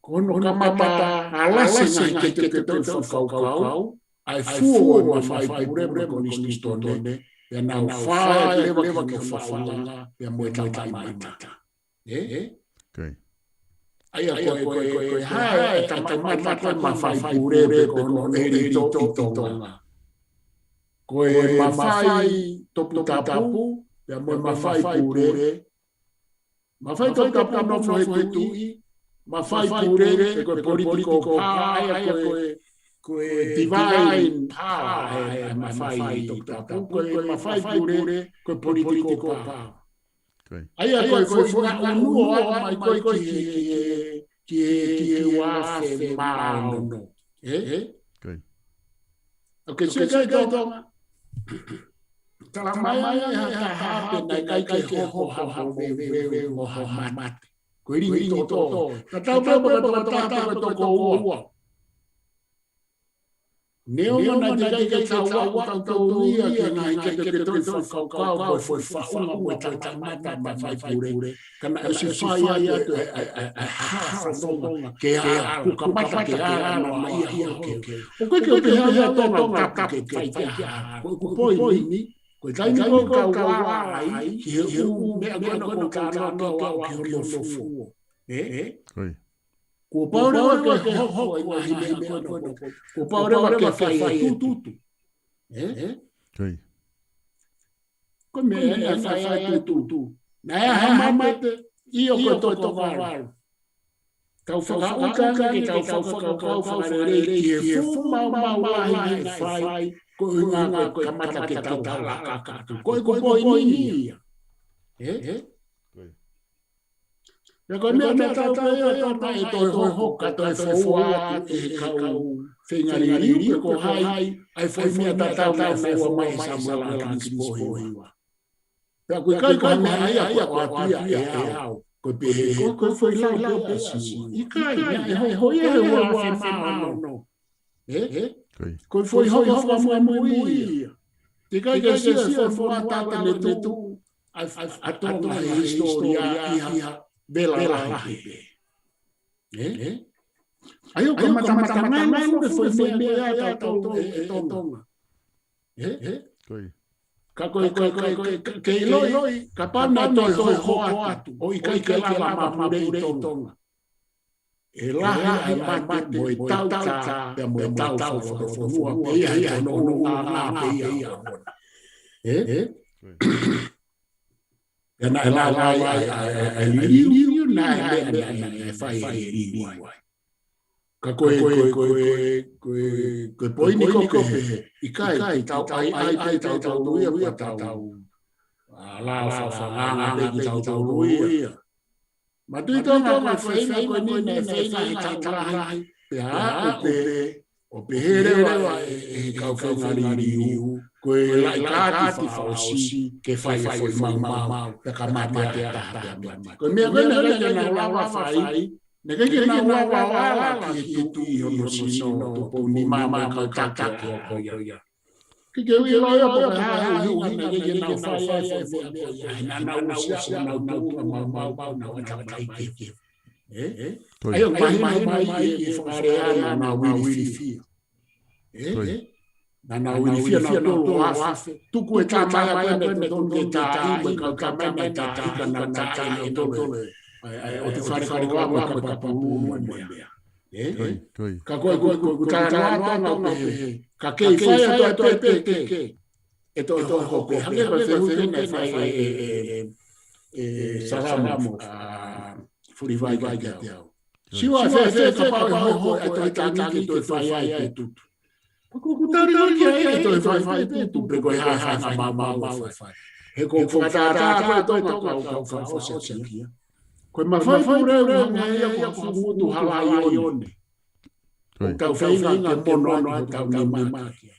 ko hono kamata ʻalasi e ngaahi ketoketo ʻi fakakaukau, ʻa e fuo ʻo e mafai pule mo e konisitūtone, pea nau fai leva ki hono faʻunga, pea mo e tamai mata. Ē? ʻA ia ko e, ko e, ko e hā e tamai mata ko e mafai pule pe ko hono ʻelito ʻi Tonga. Ko e mafai toputapu, pea mo e mafai pule, mafai toputapu nofo he tuʻi, mafai pule, pe ko e political power, ʻa ia ko e, ko e divine power, ʻa e, ʻa e mafai toputapu, ko e mafai pule, ko e political power. ʻA ia ko e foʻi, foʻi ngaʻunu ʻo aʻu mai ko ē ki he, ki he, ki he, ki he ua afe mā ono. Ē? ʻOku ke sio ki ai Tonga. Talamai ʻe he hā, hā, hā, pe naʻe ʻikai ke hoko ha veuveu mo ha mate. Ko e lilingi tō. Tatau pē pe ko e toko taha pe ko e toko ua. Neongo naʻe teʻeki ke tau aʻu ʻo tau tō ia ki he ngaahi ketoketo ʻi fakakaukau mo e foʻi faʻunga mo e tamai mata mo e mafai pule. Ka naʻe ʻosi fai atu e, e, e, e hā fanongo ke ʻalu, kuo kamata ke ʻalu noa ia ʻo ke. ʻOku ʻikai ke pehē ʻe Tonga ʻoku tapu ke fai ha hā. Ko ʻeku poini, ko e taimi ko ē ʻoku tau ala ai ki he ʻū meʻa ko ena ʻoku ou talanoa ki ai ki hono fuo. Ē? Kuo pau leva ke hoko e ngaahi meʻa ko ena. Kuo pau leva ke fai e tutu. Ē? Ko e meʻa ia naʻe fai ai e tutu. Naʻe ʻi ai ha mate, ʻio, ko e toko valu. Tau fakakaukau ke tau fakakaukau fakalelei ki he fuʻu maumau lahi naʻe fai, ko e ʻuhinga ko e kamata ke tau hala kakato. Ko ʻeku poini ia. Ē? Pea ko e meʻa tatau pē ia, Tonga, ʻe toe hoko, ka toe foua atu ʻe he kau feinga liliu pe ko hai ʻa e foʻi meʻa tatau naʻe foua mai ʻe Samuela Kilisi Pōhiva. Pea ʻoku ʻikai ko ha meʻa ia kuo ʻoatu ia ʻe au, ko e pehē ko e, ko e foʻi lau pē ʻa Siua. ʻIkai, naʻe hoko ia he ua afe mā ono. Ē? Ko e foʻi hoko fakamuimui ia. Teʻeki ai ke sio e foʻi fonua tau ʻene tuʻu ʻa, ʻa, ʻa Tonga he hisitōlia ʻi ha vela lahi pē. Ē? ʻA ia ʻoku kamata matangi nofo e foʻi meʻa ia ʻa tautolu ʻe, ʻe Tonga. Ē? Ka ko e, ko e, ko e, ko e, ke ʻiloʻi, kapau naʻe toe hoko atu ʻo ʻikai ke lava mapule ʻi Tonga, ʻe lahi ʻa e mate mo e tauta, pea mo e tau fakafonua pē ia he ʻuhinga pē ia. Ē? Pea naʻe lava ai ʻa e, ʻa e, ʻa e liliu, naʻe, naʻe, naʻe, naʻe fai e liliu ai. Ka ko e, ko e, ko e, ko e, ko e poini ko ē pehē, ʻikai, ʻikai, tau ʻai, ʻai, ʻai, tau, tau ia, pea tau, ʻa, lava fakaanga pē kitautolu ia. Manatuʻi Tonga, ko e feinga ko eni naʻe feinga he taimi lahi, pea aʻu pē ʻo pehē leva ʻe, ʻe he kau feinga liliu, ko e laʻi kaati fakaʻosi ke fai e foʻi maumau, pea kamata ʻa e taha pea mate. Ko e meʻa ko ē naʻe ʻikai ke nau lava fai, naʻe ʻikai ke nau lava ala ki he tuʻi ʻi hono sino, tuʻutuʻuni mai ʻa e kau taki ʻo ko ia. Ke ke ui loa ia pe ko e hā e ʻuhinga naʻe ʻikai ke nau fai ai e foʻi meʻa ko ia. He naʻa nau ʻosi ʻosi nau tuʻu ʻa maumau, nau ʻatamai kehekehe. Ē? ʻA ia ʻoku mahino mai ʻe he fakalea naʻa nau ilifia. Ē? Naʻa nau ilifia nautolu ʻo afe. Tuku e tamai ko ē naʻe totonu ke taaʻi, mo e kau tamai naʻe taaʻi, ka nau taaʻi nautolu ʻe, ʻe, ʻe ʻOtu Fale Koloa mo e Kapapulu mo e meʻa. Ē? Ka ko e, ko e, ko e, ko e talanoa Tonga pehē, ka kei fai atu ʻa e pētēkē, ʻe toe hoko pē, hangē ko e fehuʻi naʻe fai ʻe, ʻe, ʻe, ʻe, ʻe Salamo, ʻa, Fulivai kiate au. Siua, fēfē kapau ʻe hoko ʻa e tohi Tangi ke toe fai ai e tutu. Ko, ko, ko tali ko ki ai e toe fai fai pe tu pe ko e hā hā hā mā mā mā fai. He ko, ko fakatātā ko e Tonga kau kau fakaʻosi kia. Ko e mafai pule ʻoku hangē ia ko ha fuʻu ngutu halaione. Ko e tau feinga ke mono atu hotau nima kia.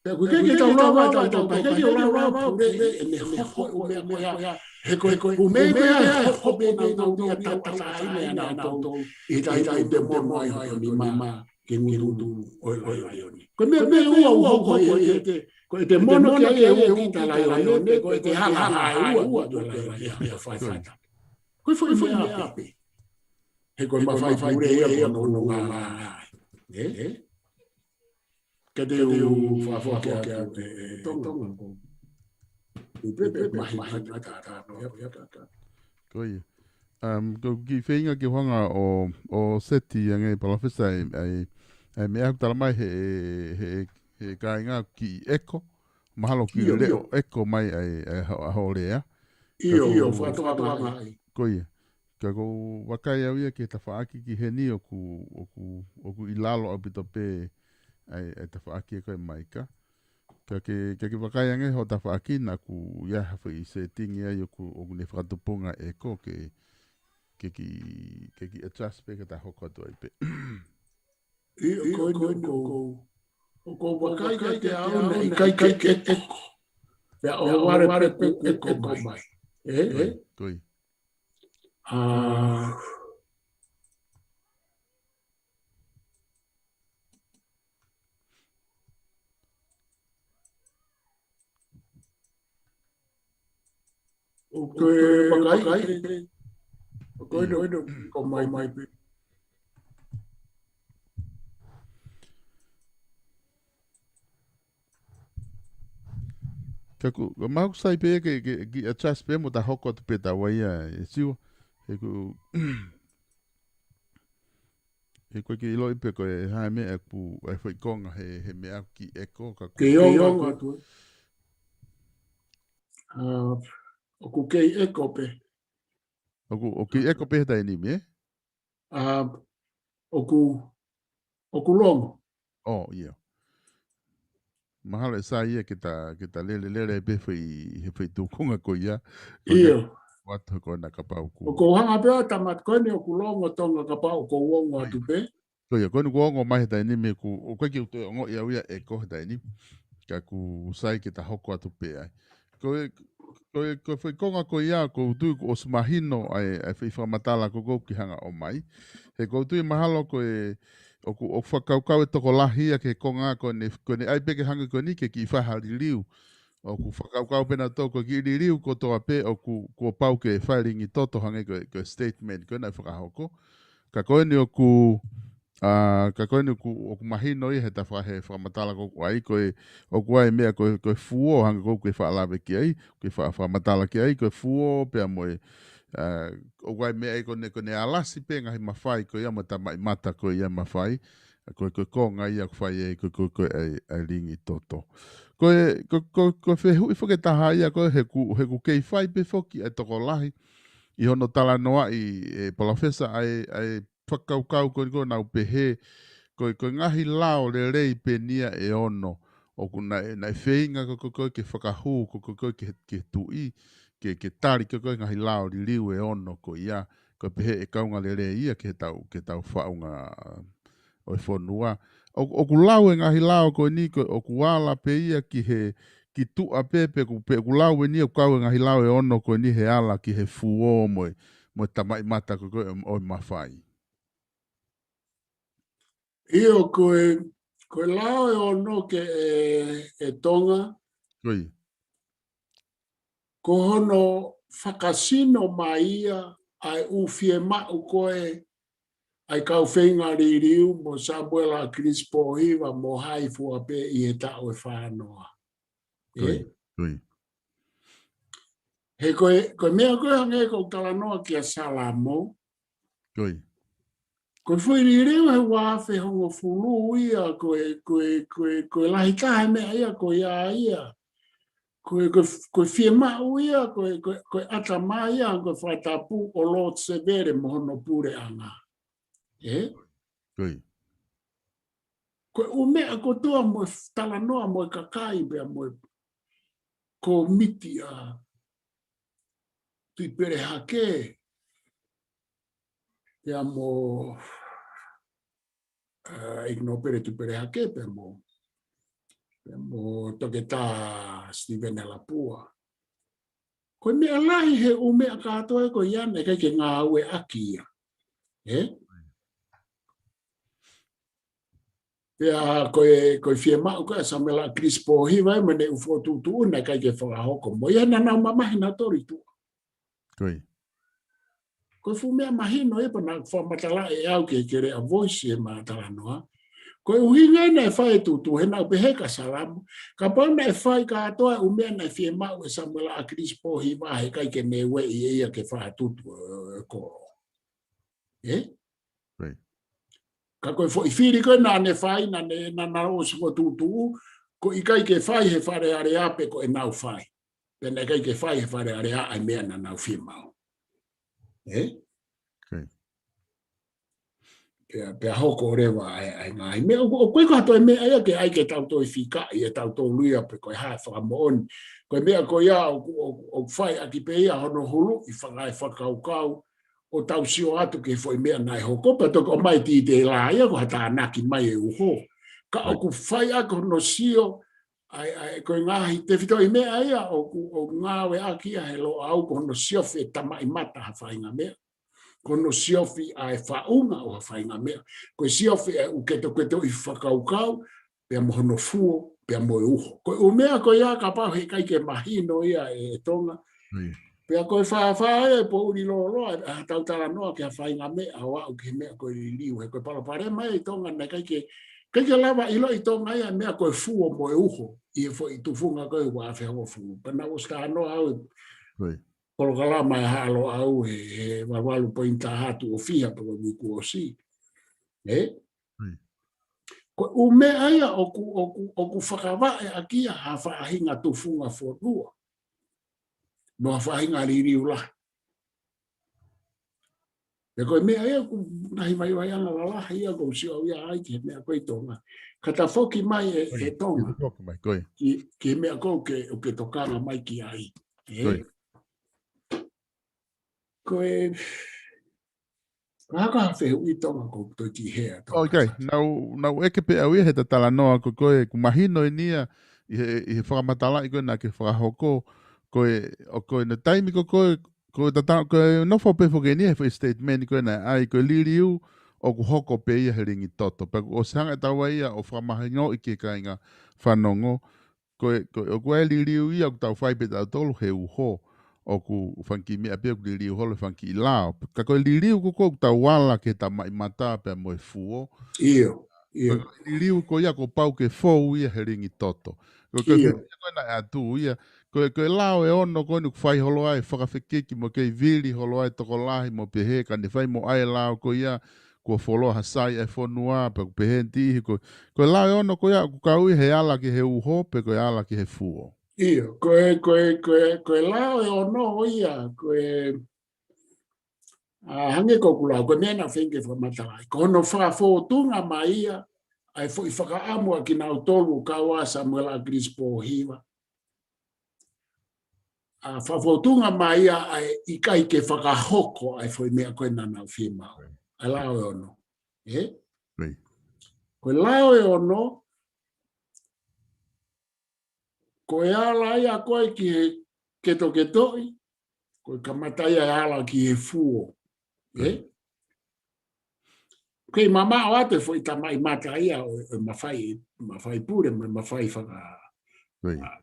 Pea ko e ke tau lava tau tau pea ke ke lava pule e ne hoko e ʻū meʻa ko ia. He ko e ʻū meʻa ko ia he hoko pē nau tau nia tau tau ina ia nau tau. ʻI he taimi te mono ai ho nima ke ngutu ʻo e laione. Ko e meʻa meʻa ua ua ko e te, ko e te mono ke ai e ua kita laione, ko e te hala hala e ua ua tua laione ia fai fai. Ko e foʻi foʻi meʻa pē. He ko e mafai pule ia ko no no ngā ngā. Ē? Ke te u fafo ke atu e Tonga ko. U pepe mahi mahi tā tā no ia ia tā tā. Ko ia. Um, ko ki feinga ke hanga ʻo, ʻo seti ange Palōfesa ai, ai, ai meʻa ʻoku tala mai he, he, he kāinga ki ʻeko, mahalo ki ʻIo, leʻo ʻio. ʻeko mai ai, ai ho, ho lea. ʻIo, Ka ʻio, ko fakatoanga ai. Ko ia. Ka ko vakai au ia ke tafaʻaki ki heni ʻoku, ʻoku, ʻoku ʻi lalo ʻaupito pē ai, ai tafaʻaki e ko e maika. Ka ke, ka ke vakai ange ho tafaʻaki naʻa ku ia ha foʻi setting ai ʻoku, ʻoku ne fakatupunga ʻeko ke, ke ki, ke ki adjust pē ke ta hoko atu ai pē. ʻIo, ko e ko e ko o ko vakai ka te au na i kai kai ke ʻeko. Pea o ware pē ku ʻeko mai. Ē? Ko ia. Ā, ʻo ko e vakai, ʻo ko e no, no, ko mai mai pē. Ka ku, ka mau sai pē ke, ke, ke adjust pē mo ta hoko atu pē ta waia e siwa. He ku, he ko e ke ʻiloʻi pē ko e hā e meʻa ʻoku, e foʻi konga he, he meʻa ki ʻeko ka ku. Ke ʻio atu. Ā, ʻoku kei ʻeko pē. ʻOku, ʻoku kei ʻeko pē he taimi ni, ē? Ā, ʻoku, ʻoku longo. ʻO, ʻio. Mahalo ʻe sai ia ke ta, ke ta lele, lele pē foʻi, he foʻi tukunga ko ia. Ko ia. ʻIo. Watu ko na kapau ku. ʻOku hanga pē ʻo tamat ko eni ʻoku longo Tonga kapau ʻoku ongo atu pē. Ko ia, ko eni kuo ongo mai he taimi ni me ku, ʻoku ʻikai ke u toe ongoʻi au ia ʻeko he taimi ni. Ka ku sai ke ta hoko atu pē ai. Ko e, ko e, ko e foʻi konga ko ia, ʻoku ou tui kuo ʻosi mahino ai, ai foʻi fakamatala ko ʻoku ke hanga ʻo mai. He ʻoku ou tui mahalo ko e, ʻoku, ʻoku fakakaukau e tokolahi ia ki he konga ko eni, ko eni ai pē ke hangē ko eni ke kiʻi fai ha liliu. ʻOku fakakaukau pē nautolu ko e kiʻi liliu kotoa pē ʻoku, kuo pau ke fai e lingi toto hangē ko e, ko e statement ko ē naʻe fakahoko. Ka ko eni ʻoku, ā, ka ko eni ʻoku, ʻoku mahino ia he ta fa-, he fakamatala ko ē ʻoku ʻai, ko e, ʻoku ʻai e meʻa ko e, ko e fuo, hangē ko ē ʻoku ke faʻa lave ki ai, ʻoku ke faʻa fakamatala ki ai, ko e fuo, pea mo e, ā, ʻoku ʻai e meʻa ia ko eni, ko eni ʻalasi pē ngaahi mafai ko ia mo e tamaʻimata ko ia mafai, ko e, ko e konga ia ʻoku fai ai, ko e, ko e, ko e, ʻai, ʻai e lingi toto. Ko e, ko, ko, ko e fehuʻi foki ʻe taha ia ko e he ʻoku, he ʻoku kei fai pē foki ʻa e tokolahi, ʻi hono talanoaʻi ʻe Palōfesa ʻa e, ʻa e fakakaukau ko eni ko ē naʻa ku pehē, ko e, ko e ngaahi lao lelei pē eni ia ʻe ono, ʻoku naʻe, naʻe feinga ko ē, ko ē, ko ē ke fakahū, ko ē, ko ē, ko ē ke, ke tuʻi, ke, ke tali ko ē, ko ē ngaahi lao liliu ʻe ono ko ia, ko e pehē ʻe kaunga lelei ia ke tau, ke tau faʻunga ʻo e fonua. ʻO, ʻoku lau e ngaahi lao ko eni ko ē ʻoku ala pē ia ki he, ki tuʻa pē pe ʻoku, pe ʻoku lau eni ʻoku kau e ngaahi lao ʻe ono ko eni he ala ki he fuo mo e, mo e tamaʻimata ko ē, ko ē ʻo e mafai. ʻIo ko e, ko e lao ʻe ono ke ʻe, ʻe Tonga. Ko ia. Ko hono fakasino mai ia ʻa e ʻū fiemaʻu ko ē ʻa e kau feinga liliu mo Samuela ʻAkilisi Pōhiva mo hai fua pē ʻi he taʻu ʻe fā noa. Ko ia, Ē? ko ia. He ko e, ko e meʻa ko ē hangē ko e talanoa kia Salamo. Ko ia. Ko e foʻi liliu he ua afe hongofulu ia, ko e, ko e, ko e, ko e lahi taha e meʻa ia, ko ia ia. Ko e, ko e, ko e fiemaʻu ia, ko e, ko e, ko e ʻatamai ia, ko e fakatapu ʻo Lord Sevele mo hono puleʻanga. Ē? Ko ia. Ko e ʻū meʻa kotoa mo e talanoa mo e kakai pea mo e kōmiti ʻa Tuʻipelehake pea mo ʻa ʻInoke Pele Tuʻipelehake pea mo pea mo Toketā Sitiveni Lapua. Ko e meʻa lahi he ʻū meʻa kātoa ko ia naʻe ʻikai ke ngāueʻaki ia. ʻE? Pea ko e, ko e fiemaʻu ko ē ʻa Samuela ʻAkilisi Pōhiva ē mo ʻene ʻū fokotuʻutuʻu naʻe ʻikai ke fakahoko mo ia naʻa nau mamahi nautolu ʻi tuʻa. Ko ia. Ko e fuʻu meʻa mahino ia pea naʻa ku fakamatalaʻi ʻe au ke kele ʻa voice ʻema talanoa. Ko e ʻuhinga ia naʻe fai e tuʻutuʻu he naʻa ku pehē kia Salamo. Kapau naʻe fai kātoa e ʻū meʻa naʻe fiemaʻu ʻe Samuela ʻAkilisi Pōhiva he ʻikai ke ne ueʻi ʻe ia ke fakatutu e kolo. ʻE? Right. Ka ko e foʻi fili ko ē naʻa ne fai, naʻa ne, naʻa nau ʻosi fokotuʻutuʻu, ko e ʻikai ke fai he Fale Alea pe ko ʻenau fai. Pea naʻe ʻikai ke fai he Fale Alea ʻa e meʻa naʻa nau fiemaʻu. ʻE? Okay. Pea, pea hoko leva ʻa e, ʻa e ngaahi meʻa, ʻoku, ʻoku ʻikai ko ha toe meʻa ia ke ʻai ke tau toe fikaʻi ʻe tautolu ia pe ko e hā e fakamoʻoni. Ko e meʻa ko ia ʻoku, ʻoku, ʻoku fai ʻaki pē ia hono huluʻi fanga e fakakaukau ʻo tau sio atu ki he foʻi meʻa naʻe hoko, pea toki ʻomai titela ia ko ha tānaki mai e uho. Ka ʻoku fai ʻaki hono sio, ʻa e, ʻa e, ko e ngaahi tefitoʻi meʻa ia ʻoku, ʻoku ngāueʻaki ia he Loʻau ko hono siofi e tamaʻimata ha faʻahinga meʻa. Ko hono siofi ʻa e faʻunga ʻo ha faʻahinga meʻa. Ko e siofi e ʻū ketoketoʻi fakakaukau, pea mo hono fuo, pea mo e uho. Ko e ʻū meʻa ko ia kapau he ʻikai ke mahino ia ʻe, ʻe Tonga. Pea ko e fāfā e poʻuli lōloa, ʻa ʻetau talanoa ki ha faʻahinga meʻa ʻo aʻu ki he meʻa ko e liliu. He ko e palopalema ʻi Tonga naʻe ʻikai ke, ʻikai ke lava ʻiloʻi ʻi Tonga ia meʻa ko e fuo mo e uho. ʻI he foʻi tufunga ko ē ua afe hongofulu. Pea naʻa ku ʻosi talanoa au e polokalama ʻa e Haʻa Loʻau he, he valu valu poini taha tuʻo fiha pe ko e uike kuo ʻosi. ʻE? Ko e ʻū meʻa ia ʻoku, ʻoku, ʻoku fakavaʻe ʻaki ia ha faʻahinga tufunga fonua. Mo ha faʻahinga liliu lahi. Pea ko e meʻa ia ʻoku ngaahi vaivaiʻanga lalahi ia ʻoku ou sio au ia ai ki he meʻa ko ē ʻi Tonga. Ka ta foki mai e, e Tonga. Foki mai, ko ia. Ki, ki he meʻa ko ē ʻoku ke, ʻoku ke tokanga mai ki ai. ʻE? Ko ia. Ko e, ko e hā ha fehuʻi Tonga ʻoku ou toe kiʻi hea Tonga. Okay, naʻa ku, naʻa ku ʻeke pē au ia he ta talanoa ko ē, ko ē, ʻoku mahino eni ia, ʻi he, ʻi he fakamatalaʻi ko ē naʻa ke fakahoko, ko e, ʻo ko ē ʻi he taimi ko ē, ko ē, ko e ta ta-, ko e nofo pē foki eni ia he foʻi statement ko ē naʻe ʻai, ko e liliu ʻoku hoko pē ia he lingi toto. Pea kuo ʻosi hanga ʻe taua ia ʻo fakamahingoʻi ki he kāinga fanongo, ko e, ko e, ʻoku ʻi ai e liliu ia ʻoku tau fai pē tautolu he uho, ʻoku fanga kiʻi meʻa pē ʻoku liliu holo he fanga kiʻi lao. Ka ko e liliu ko ē ʻoku tau ala ki he tamaʻimata pea mo e fuo. ʻIo, ʻio. Ko e liliu ko ia kuo pau ke fou ia he lingi toto. Ko e, ko e, ʻio, meʻa ko ē naʻe ʻatu ia, ko e, ko e lao ʻe ono ko eni ʻoku fai holo ai e fakafekiki mo kei vili holo ai e tokolahi mo pehē ka ne fai mo ʻai e lao ko ia, kuo fuoloa ha sai ʻa e fonua, pea ʻoku pehē ʻe niʻihi ko, ko e lao ʻe ono ko ia ʻoku kau ia he ala ki he uho, pe ko e ala ki he fuo. ʻIo, ko e, ko e, ko e, ko e lao ʻe ono ia, ko e, ʻa, hangē ko ʻeku lau, ko e meʻa naʻa ku feinga ke fakamatalaʻi. Ko hono fakafōtunga mai ia, ʻa e foʻi fakaʻamu ʻa kinautolu ʻoku kau ai ʻa Samuela ʻAkilisi Pōhiva. ʻA, fakafōtunga mai ia ʻa e ʻikai ke fakahoko ʻa e foʻi meʻa ko ē naʻa nau fiemaʻu. ʻA e lao ʻe ono. ʻE? Ko e lao ʻe ono, ko e ala ia ko ē ki he ketoketoʻi, ko e kamata ia e ala ki he fuo. ʻE? Kei mamaʻo atu e foʻi tamaʻimata ia ʻo, ʻo e mafai, mafai pule, mo e mafai faka-, ʻa,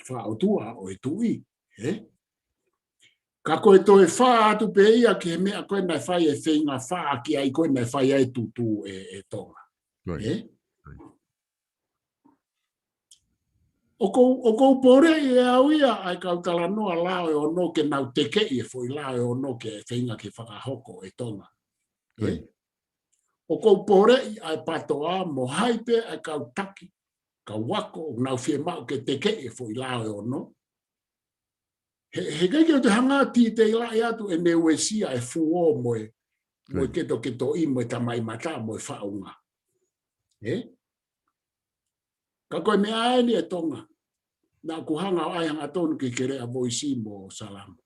fakaʻotua ʻo e tuʻi, ʻe? Ka ko e toe fā atu pē ia ki he meʻa ko ē naʻe fai e feinga fā ki ai ko ē naʻe fai ai e tutu ʻe, ʻe Tonga. ʻE? ʻOku ou, ʻoku ou poleʻi ʻe au ia ʻa e kau talanoa lao ʻe ono ke nau tekeʻi e foʻi lao ʻe ono ke feinga ke fakahoko ʻe Tonga. ʻE? ʻOku ou poleʻi ʻa e patoa mo hai pē ʻa e kau taki, kau ako, ʻoku nau fiemaʻu ke tekeʻi e foʻi lao ʻe ono. He, he ʻikai ke u toe hanga ʻo titeilaʻi atu ʻene uesia e fuo mo e, mo e ketoketoʻi mo e tamaʻimata mo e faʻunga. ʻE? Ka ko e meʻa eni ʻe Tonga. Naʻa ku hanga ʻo ʻai hangatonu ki he kelea Voisi mo Salamo.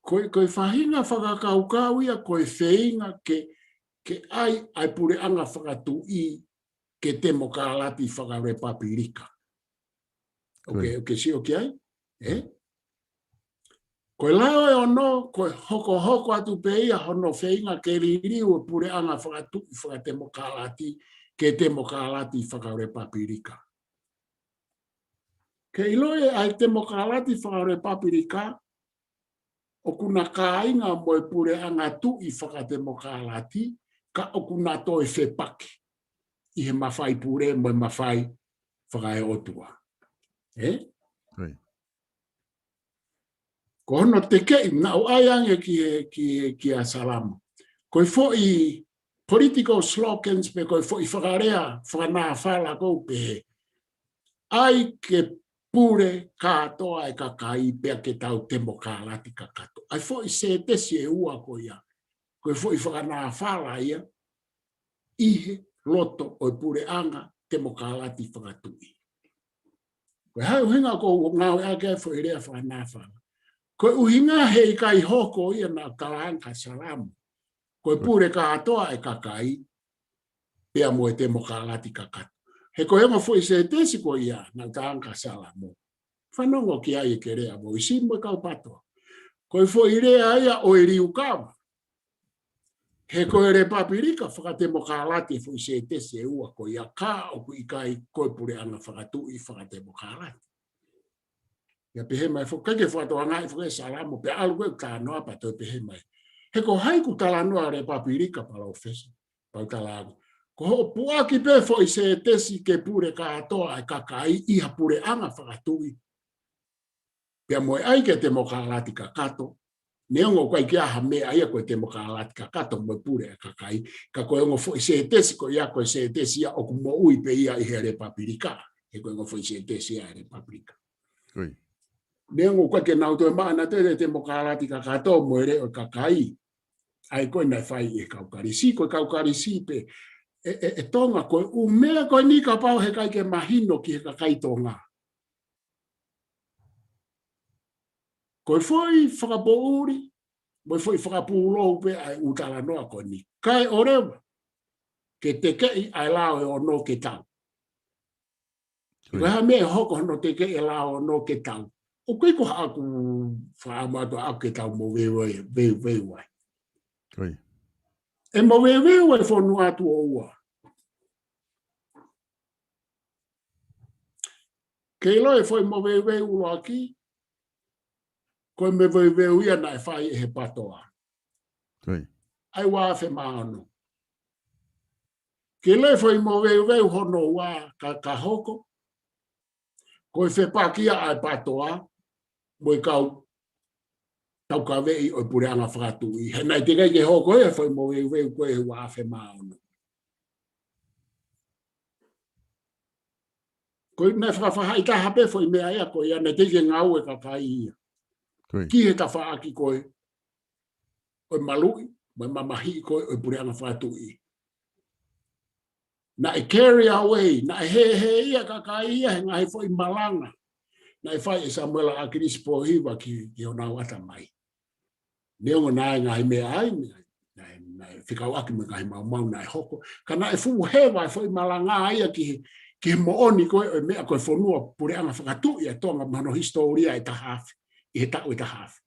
Ko e, ko e faʻahinga fakakaukau ia, ko e feinga ke, ke ʻai ʻa e puleʻanga fakatuʻi ke temokalati fakalepapilika. ʻOku ke, ʻoku ke sio ki ai? ʻE? Ko e lao ʻe ono, ko e hokohoko atu pē ia hono feinga ke liliu e puleʻanga fakatuʻi fakatemokalati ke temokalati fakalepapilika. Ke ʻiloʻi ʻa e temokalati fakalepapilika, ʻoku na kāinga mo e puleʻanga tuʻi fakatemokalati, ka ʻoku na toe fepaki ʻi he mafai pule mo e mafai fakaeʻotua. ʻE? Ko hono tekeʻi, naʻa ku ʻai ange ki he, ki he, kia Salamo. Ko e foʻi political slogans pe ko e foʻi fakalea fakanāfala ʻoku pehē, ʻai ke pule kātoa e kakai pea ke tau temokalati kakato. ʻA e foʻi sētesi ʻe ua ko ia. Ko e foʻi fakanāfala ia ʻi he loto ʻo e puleʻanga temokalati fakatuʻi. Ko e hā e ʻuhinga ʻoku ou ngāueʻaki ʻa e foʻi lea fakanāfala? Ko e ʻuhinga he ʻikai hoko ia naʻa ku talaange kia Salamo. Ko e pule kātoa e kakai, pea mo e temokalati kakato. He ko e ongo foʻi sētesi ko ia naʻa ku talaange kia Salamo. Fanongo ki ai e kelea Voisi mo e kau PTOA. Ko e foʻi lea ia ʻo e liukava. He ko e lepapilika fakatemokalati e foʻi sētesi ʻe ua ko ia, ka ʻoku ʻikai ko e puleʻanga fakatuʻi fakatemokalati. ʻIa pehē mai foki, ʻikai ke fakatokangaʻi foki ʻe Salamo, pea ʻalu ko ē ʻo talanoa pea toe pehē mai. He ko hai ʻoku talanoa lepapilika, Palōfesa? Pea u talaange, ko hoʻo puʻaki pē foʻi sētesi ke pule kātoa e kakai ʻi ha puleʻanga fakatuʻi, pea mo e ʻai ke temokalati kakato. Neongo ʻoku ʻikai ke ʻi ai ha meʻa ia ko e temokalati kakato mo e pule e kakai, ka ko e ongo foʻi sētesi ko ia, ko e sētesi ia ʻoku moʻui pē ia ʻi he lepapilika. He ko e ongo foʻi sētesi ia e lepapilika. Neongo ʻoku ʻikai ke nau toe maʻu ʻa e te, te, temokalati kakato mo e leʻo e kakai. ʻA ia ko e naʻe fai ʻe he kau Kalisi, ko e kau Kalisi pē ʻe, ʻe, ʻe Tonga, ko e ʻū meʻa ko eni kapau he ʻikai ke mahino ki he kakai Tonga. Ko e foʻi fakapoʻuli, mo e foʻi fakapūlou pē ʻa e ʻū talanoa ko eni. Kae ʻoua leva ke tekeʻi ʻa e lao ʻe ono ke tau. Ko e hā e meʻa ʻe hoko hono tekeʻi e lao ʻe ono ke tau? ʻOku ʻikai ko haʻaku fakaʻamu atu ʻaʻaku ke tau moveuveu, veuveu ai. ʻE moveuveu e fonua tuʻo ua. Ke ʻilo e foʻi moveuveu ʻuluaki, ko e moveuveu ia naʻe fai ʻe he PTOA. ʻA e ua afe mā ono. Ke ʻilo e foʻi moveuveu hono ua ka, ka hoko, ko e fepaki ia ʻa e PTOA mo e kau taukaveʻi ʻo e puleʻanga fakatuʻi. He naʻe teʻeki ai ke hoko ia e foʻi moveuveu ko ē he ua afe mā ono. Ko e naʻe fakafaʻahitaha pē foʻi meʻa ia ko ia, naʻe teʻeki ke ngāue e kakai ia ki he tafaʻaki ko ē ʻo e maluʻi mo e mamahiʻi ko ē ʻo e puleʻanga fakatuʻi. Naʻe carry away, naʻe hēhē ia e kakai ia he ngaahi foʻi malanga naʻe fai ʻe Samuela ʻAkilisi Pōhiva ki, ki honau ʻatamai. Neongo naʻe ngaahi meʻa ai, naʻe, naʻe fekauʻaki mo e ngaahi maumau naʻe hoko. Ka naʻe fuʻu heva e foʻi malanga ia ki he, ki he moʻoni ko ē ʻo e meʻa ko e fonua puleʻanga fakatuʻi ʻa Tonga mo hono hisitōlia ʻe taha afe, ʻi he taʻu ʻe taha afe.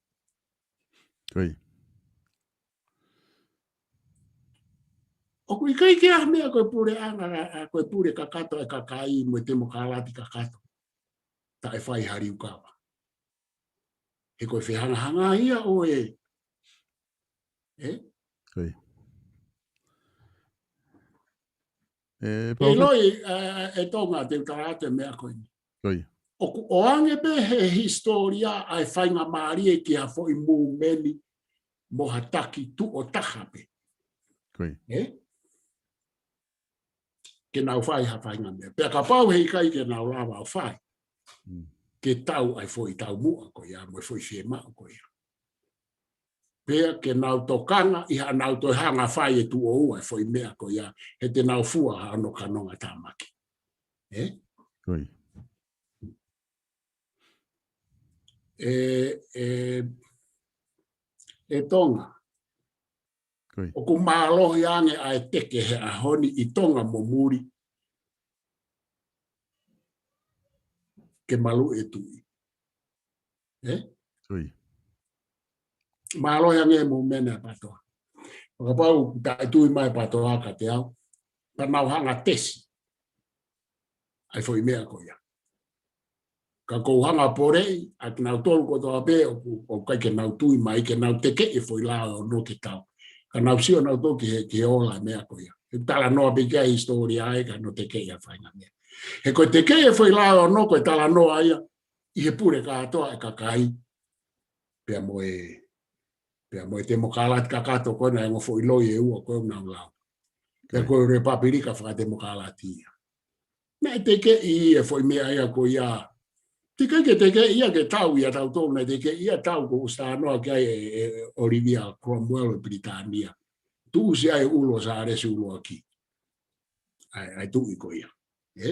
ʻOku ʻikai ke ʻi ai ha meʻa ko e puleʻanga, ʻa, ko e pule kakato e kakai mo e temokalati kakato taʻe fai ha liukava. He ko e fehangahanga ia ʻo e, ʻe? ʻE, ʻiloʻi, ʻe, ʻe Tonga, te u tala atu e meʻa ko eni. ʻOku ʻoange pē he hisitōlia ʻa e faingamālie ki ha foʻi mūmeni mo ha taki tuʻo taha pē. ʻE? Ke nau fai ha faʻahinga meʻa. Pea kapau he ʻikai ke nau lava ʻo fai, ke tau ʻa e foʻi taumuʻa ko ia, mo e foʻi fiemaʻu ko ia. Pea ke nau tokanga ʻi haʻanau toe hanga fai e tuʻo ua e foʻi meʻa ko ia, he te nau fua ha ono kanonga tāmaki. ʻE? ʻE, ʻe, ʻe Tonga. ʻOku mālohi ange ʻa e teke he ʻaho ni ʻi Tonga mo muli ke malu e tuʻi. ʻE? Mālohi ange mo mena e PATOA. Fakapau, taʻetui mai PATOA ka te au. Ka nau hanga tesi ʻa e foʻi meʻa ko ia. Ka kou hanga poleʻi, ʻa kinautolu kotoa pē, ʻoku, ʻoku ʻikai ke nau tui mai, ke nau tekeʻi e foʻi lao ʻe ono ke tau. Ka nau sio nautolu ki he, ki he ola e meʻa ko ia. He talanoa pē ki ai hisitōlia ai, ka nau tekeʻi ʻa e faʻahinga meʻa. He ko e tekeʻi e foʻi lao ʻe ono, ko e talanoa ia, ʻi he pule kātoa e kakai. Pea mo e, pea mo e temokalati kakato ko ena e ongo foʻi loi ʻe ua ko ē ʻoku nau lau. Pea ko e Lepapilika fakatemokalati ia. Naʻe tekeʻi e foʻi meʻa ia ko ia. Tekeʻi ke tekeʻi ia ke tau ia tautolu, naʻe tekeʻi ia tau ko ʻUsitanoa ki ai ʻe, ʻe, ʻe Oliver Cromwell ʻo Pilitānia. Tuʻusi ai ʻulu ʻo Sālesi ʻUluaki. ʻA e, ʻa e tuʻi ko ia. ʻE?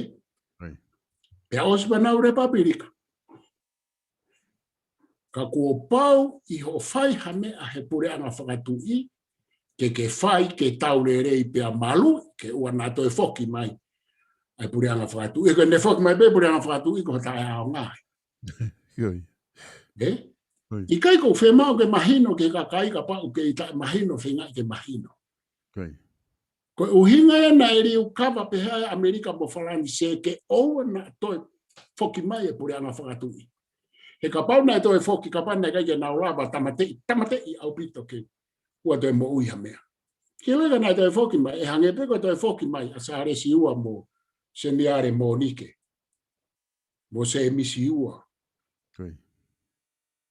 Pea ʻosi pea nau Lepapilika. Ka kuo pau ʻi hoʻo fai ha meʻa he puleʻanga fakatuʻi, ke ke fai ke tau lelei pea malu, ke ʻoua naʻa toe foki mai ʻa e puleʻanga fakatuʻi. He ko ʻene foki mai pē puleʻanga fakatuʻi ko e taʻeʻaonga. ʻE? ʻIkai kou fiemaʻu ke mahino ki he kakai kapau ʻoku kei taʻemahino feingaʻi ke mahino. Ko e ʻuhinga ia naʻe liukava pehē ai ʻa ʻAmelika mo Falanisē ke ʻoua naʻa toe foki mai e puleʻanga fakatuʻi. He kapau naʻe toe foki, kapau naʻe ʻikai ke nau lava, tāmateʻi, tāmateʻi ʻaupito ke ʻoua toe moʻui ha meʻa. Ke leka naʻe toe foki mai, ʻe hangē pē ko e toe foki mai ʻa Sālesi ua mo Seniale Mōnike. Mo Sēmisi ua.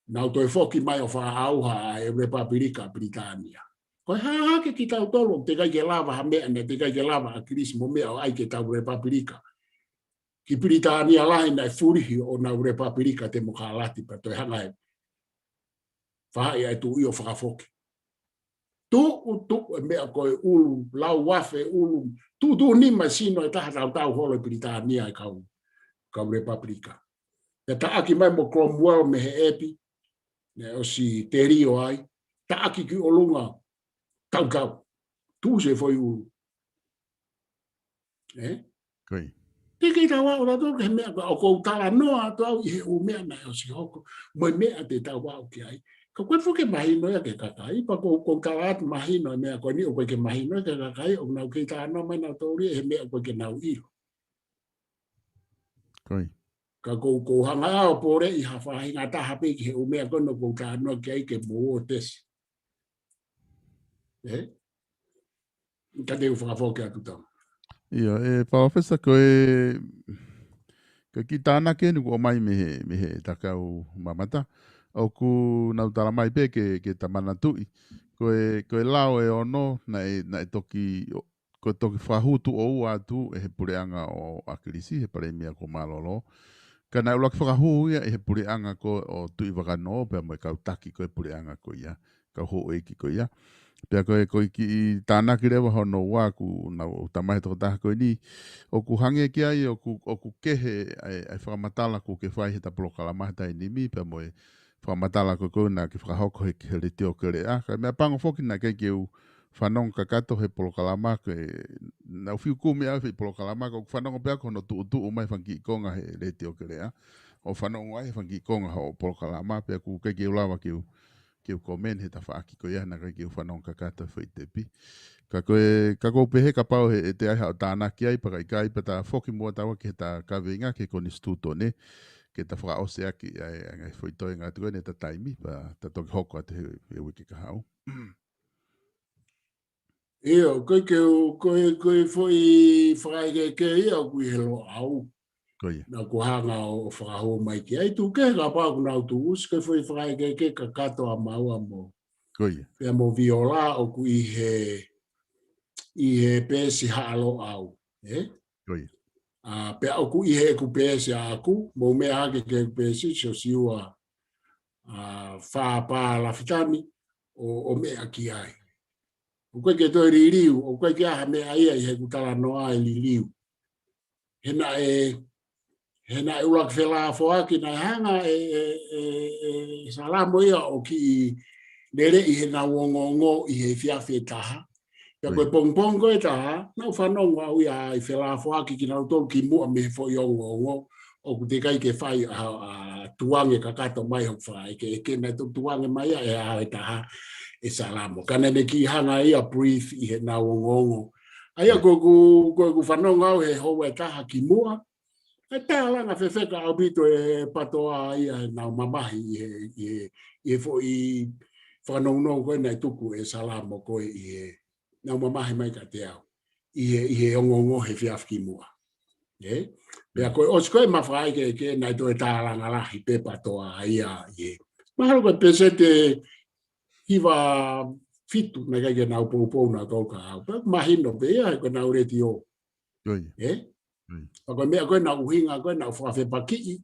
Nau toe foki mai ʻo fakaʻauha ʻa e Lepapilika Pilitānia. Ko e hā hake kitautolu, teʻeki ai ke lava ha meʻa, naʻe teʻeki ai ke lava ʻa ʻAkilisi mo meʻa ʻo ʻai ke tau Lepapilika. Ki Pilitānia Lahi naʻe fulihi ʻo nau Lepapilika Temokalati pea toe hanga ʻe faʻahi ʻa e tuʻi ʻo fakafoki. Tuʻu, tuʻu e meʻa ko e ʻulu, lau afe ʻulu, tuʻu, tuʻu nima sino ʻe taha tautau holo ʻi Pilitānia e kau, kau Lepapilika. Pea taʻaki mai mo Cromwell mei he ʻepi, naʻe ʻosi telio ai, taʻaki ki ʻolunga, tautau. Tuʻusi e foʻi ʻulu. ʻE? Ke kei tau ʻo tautau ki he meʻa ko ē ʻoku ou talanoa atu au ʻi he ʻū meʻa naʻe ʻosi hoko, mo e meʻa te tau ʻalu ki ai. Ka ʻoku ʻikai foki ke mahino ia ki he kakai, pea kou, kou tala atu mahino e meʻa ko eni ʻoku ʻikai ke mahino ia ki he kakai, ʻoku nau kei talanoa mai nautolu ia he meʻa ʻoku ʻikai ke nau ʻilo. Ka kou, kou hanga ʻo poleʻi ha faʻahinga taha pē ki he ʻū meʻa ko ē naʻa kou talanoa ki ai ke mou ō tesi. ʻE? Ka te u fakafoki atu tau. ʻIo, ʻe Palōfesa, ko e, ko e kiʻi tānaki eni kuo ʻomai mei he, mei he takau mamata. ʻOku nau tala mai pē ke, ke ta manatuʻi. Ko e, ko e lao ʻe ono, naʻe, naʻe toki, ʻo, ko e toki fakahū tuʻo ua atu ʻe he puleʻanga ʻo ʻAkilisi, he palēmia ko Mālōlō. Ka naʻe ʻuluaki fakahū ia ʻe he puleʻanga ko ē ʻo Tuʻivakanō, pea mo e kau taki ko ē puleʻanga ko ia, kau houʻeiki ko ia. Pea ko e, ko e kiʻi tānaki leva hono ua ʻoku nau ʻomai he tokotaha ko eni. ʻOku hangē ki ai, ʻoku, ʻoku kehe ʻa e, ʻa e fakamatala ʻoku ke fai heʻeta polokalama he taimi ni, pea mo e fakamatala ko ē naʻa ke fakahoko he, he Letiō Keleʻa. Ka ko e meʻapango foki naʻe ʻikai ke u fanongo kakato he polokalama ko ē, naʻa ku fiu kumi au he foʻi polokalama, ka ʻoku fanongo pē au ko hono tuʻutuʻu mai fanga kiʻi konga he Letiō Keleʻa. ʻO fanongo ai he fanga kiʻi konga hoʻo polokalama, pea ʻoku ʻikai ke u lava ke u, ke u comment he tafaʻaki ko ia, naʻe ʻikai ke u fanongo kakato he foʻi tepi. Ka ko e, ka ʻoku ou pehē kapau he, ʻe toe ʻi ai haʻo tānaki ai, pea ka ʻikai pea ta foki muʻa taua ki heʻeta kaveinga ki he konisitūtone, ke ta fakaʻosi ʻaki ʻa e, ʻa e ngaahi foʻi toenga atu ko eni ʻeta taimi, pea ta toki hoko atu he, he uike kahaʻu. ʻIo, ko e ke u, ko e, ko e foʻi fakaʻekeʻeke ia ʻoku ʻi he Loʻau. Ko ia. Naʻa ku hanga ʻo, ʻo fakahū mai ki ai, tuku kehe kapau ʻoku nau tuʻusi, ko e foʻi fakaʻekeʻeke kakato ʻa maua mo. Ko ia. Pea mo Viola ʻoku ʻi he, ʻi he peesi Haʻa Loʻau, ʻe? Ko ia. ʻA, pea ʻoku ʻi heʻeku peesi ʻaʻaku, mou meʻa hake ki heʻeku peesi, Siosiua, ʻa, Fāpā Lafitani, ʻo, ʻo meʻa ki ai. ʻOku ʻikai ke toe liliu, ʻoku ʻikai ke ʻi ai ha meʻa ia ʻi heʻeku talanoa ʻe liliu. he naʻe, he naʻe ʻuluaki felāfoaki, naʻe hanga ʻe, ʻe, ʻe, ʻe Salamo ia ʻo kiʻi lele ʻi heʻenau ongoongo ʻi he efiafi ʻe taha. Pea ko e pongipongi ko ē ʻe taha, naʻá ku fanongo au ia ʻi he felāfoaki kinautolu kimuʻa mei he foʻi ongoongo, ʻoku teʻeki ai ke fai ha, ha tuange kakato mai hoku fakaʻekeʻeke, naʻe toki tuange mai ia ʻe he ʻaho ʻe taha ʻe Salamo. Ka naʻá ne kiʻi hanga ia ʻo brief ʻi heʻenau ongoongo. ʻA ia ko ʻeku, ko ʻeku fanongo au he houa ʻe taha kimuʻa, ʻe tālanga fefeka ʻaupito ʻe PATOA ia ʻenau mamahi ʻi he, ʻi he, ʻi he foʻi fakanounou ko ē naʻe tuku ʻe Salamo ko ē ʻi he, nau mamahi mai kiate au ʻi he, ʻi he ongoongo he efiafi kimuʻa. ʻE? Pea ko e ʻosi ko ē ʻema fakaʻekeʻeke naʻe toe tālanga lahi pē PATOA ia ʻi he, mahalo ko e pēseti ʻe hiva fitu naʻe ʻikai ke nau poupou nautolu kia au. Pea mahino pē ia he ko ʻenau letiō. ʻE? Ka ko e meʻa ko ē naʻá ku ʻuhinga ko ē naʻá ku fakafepakiʻi,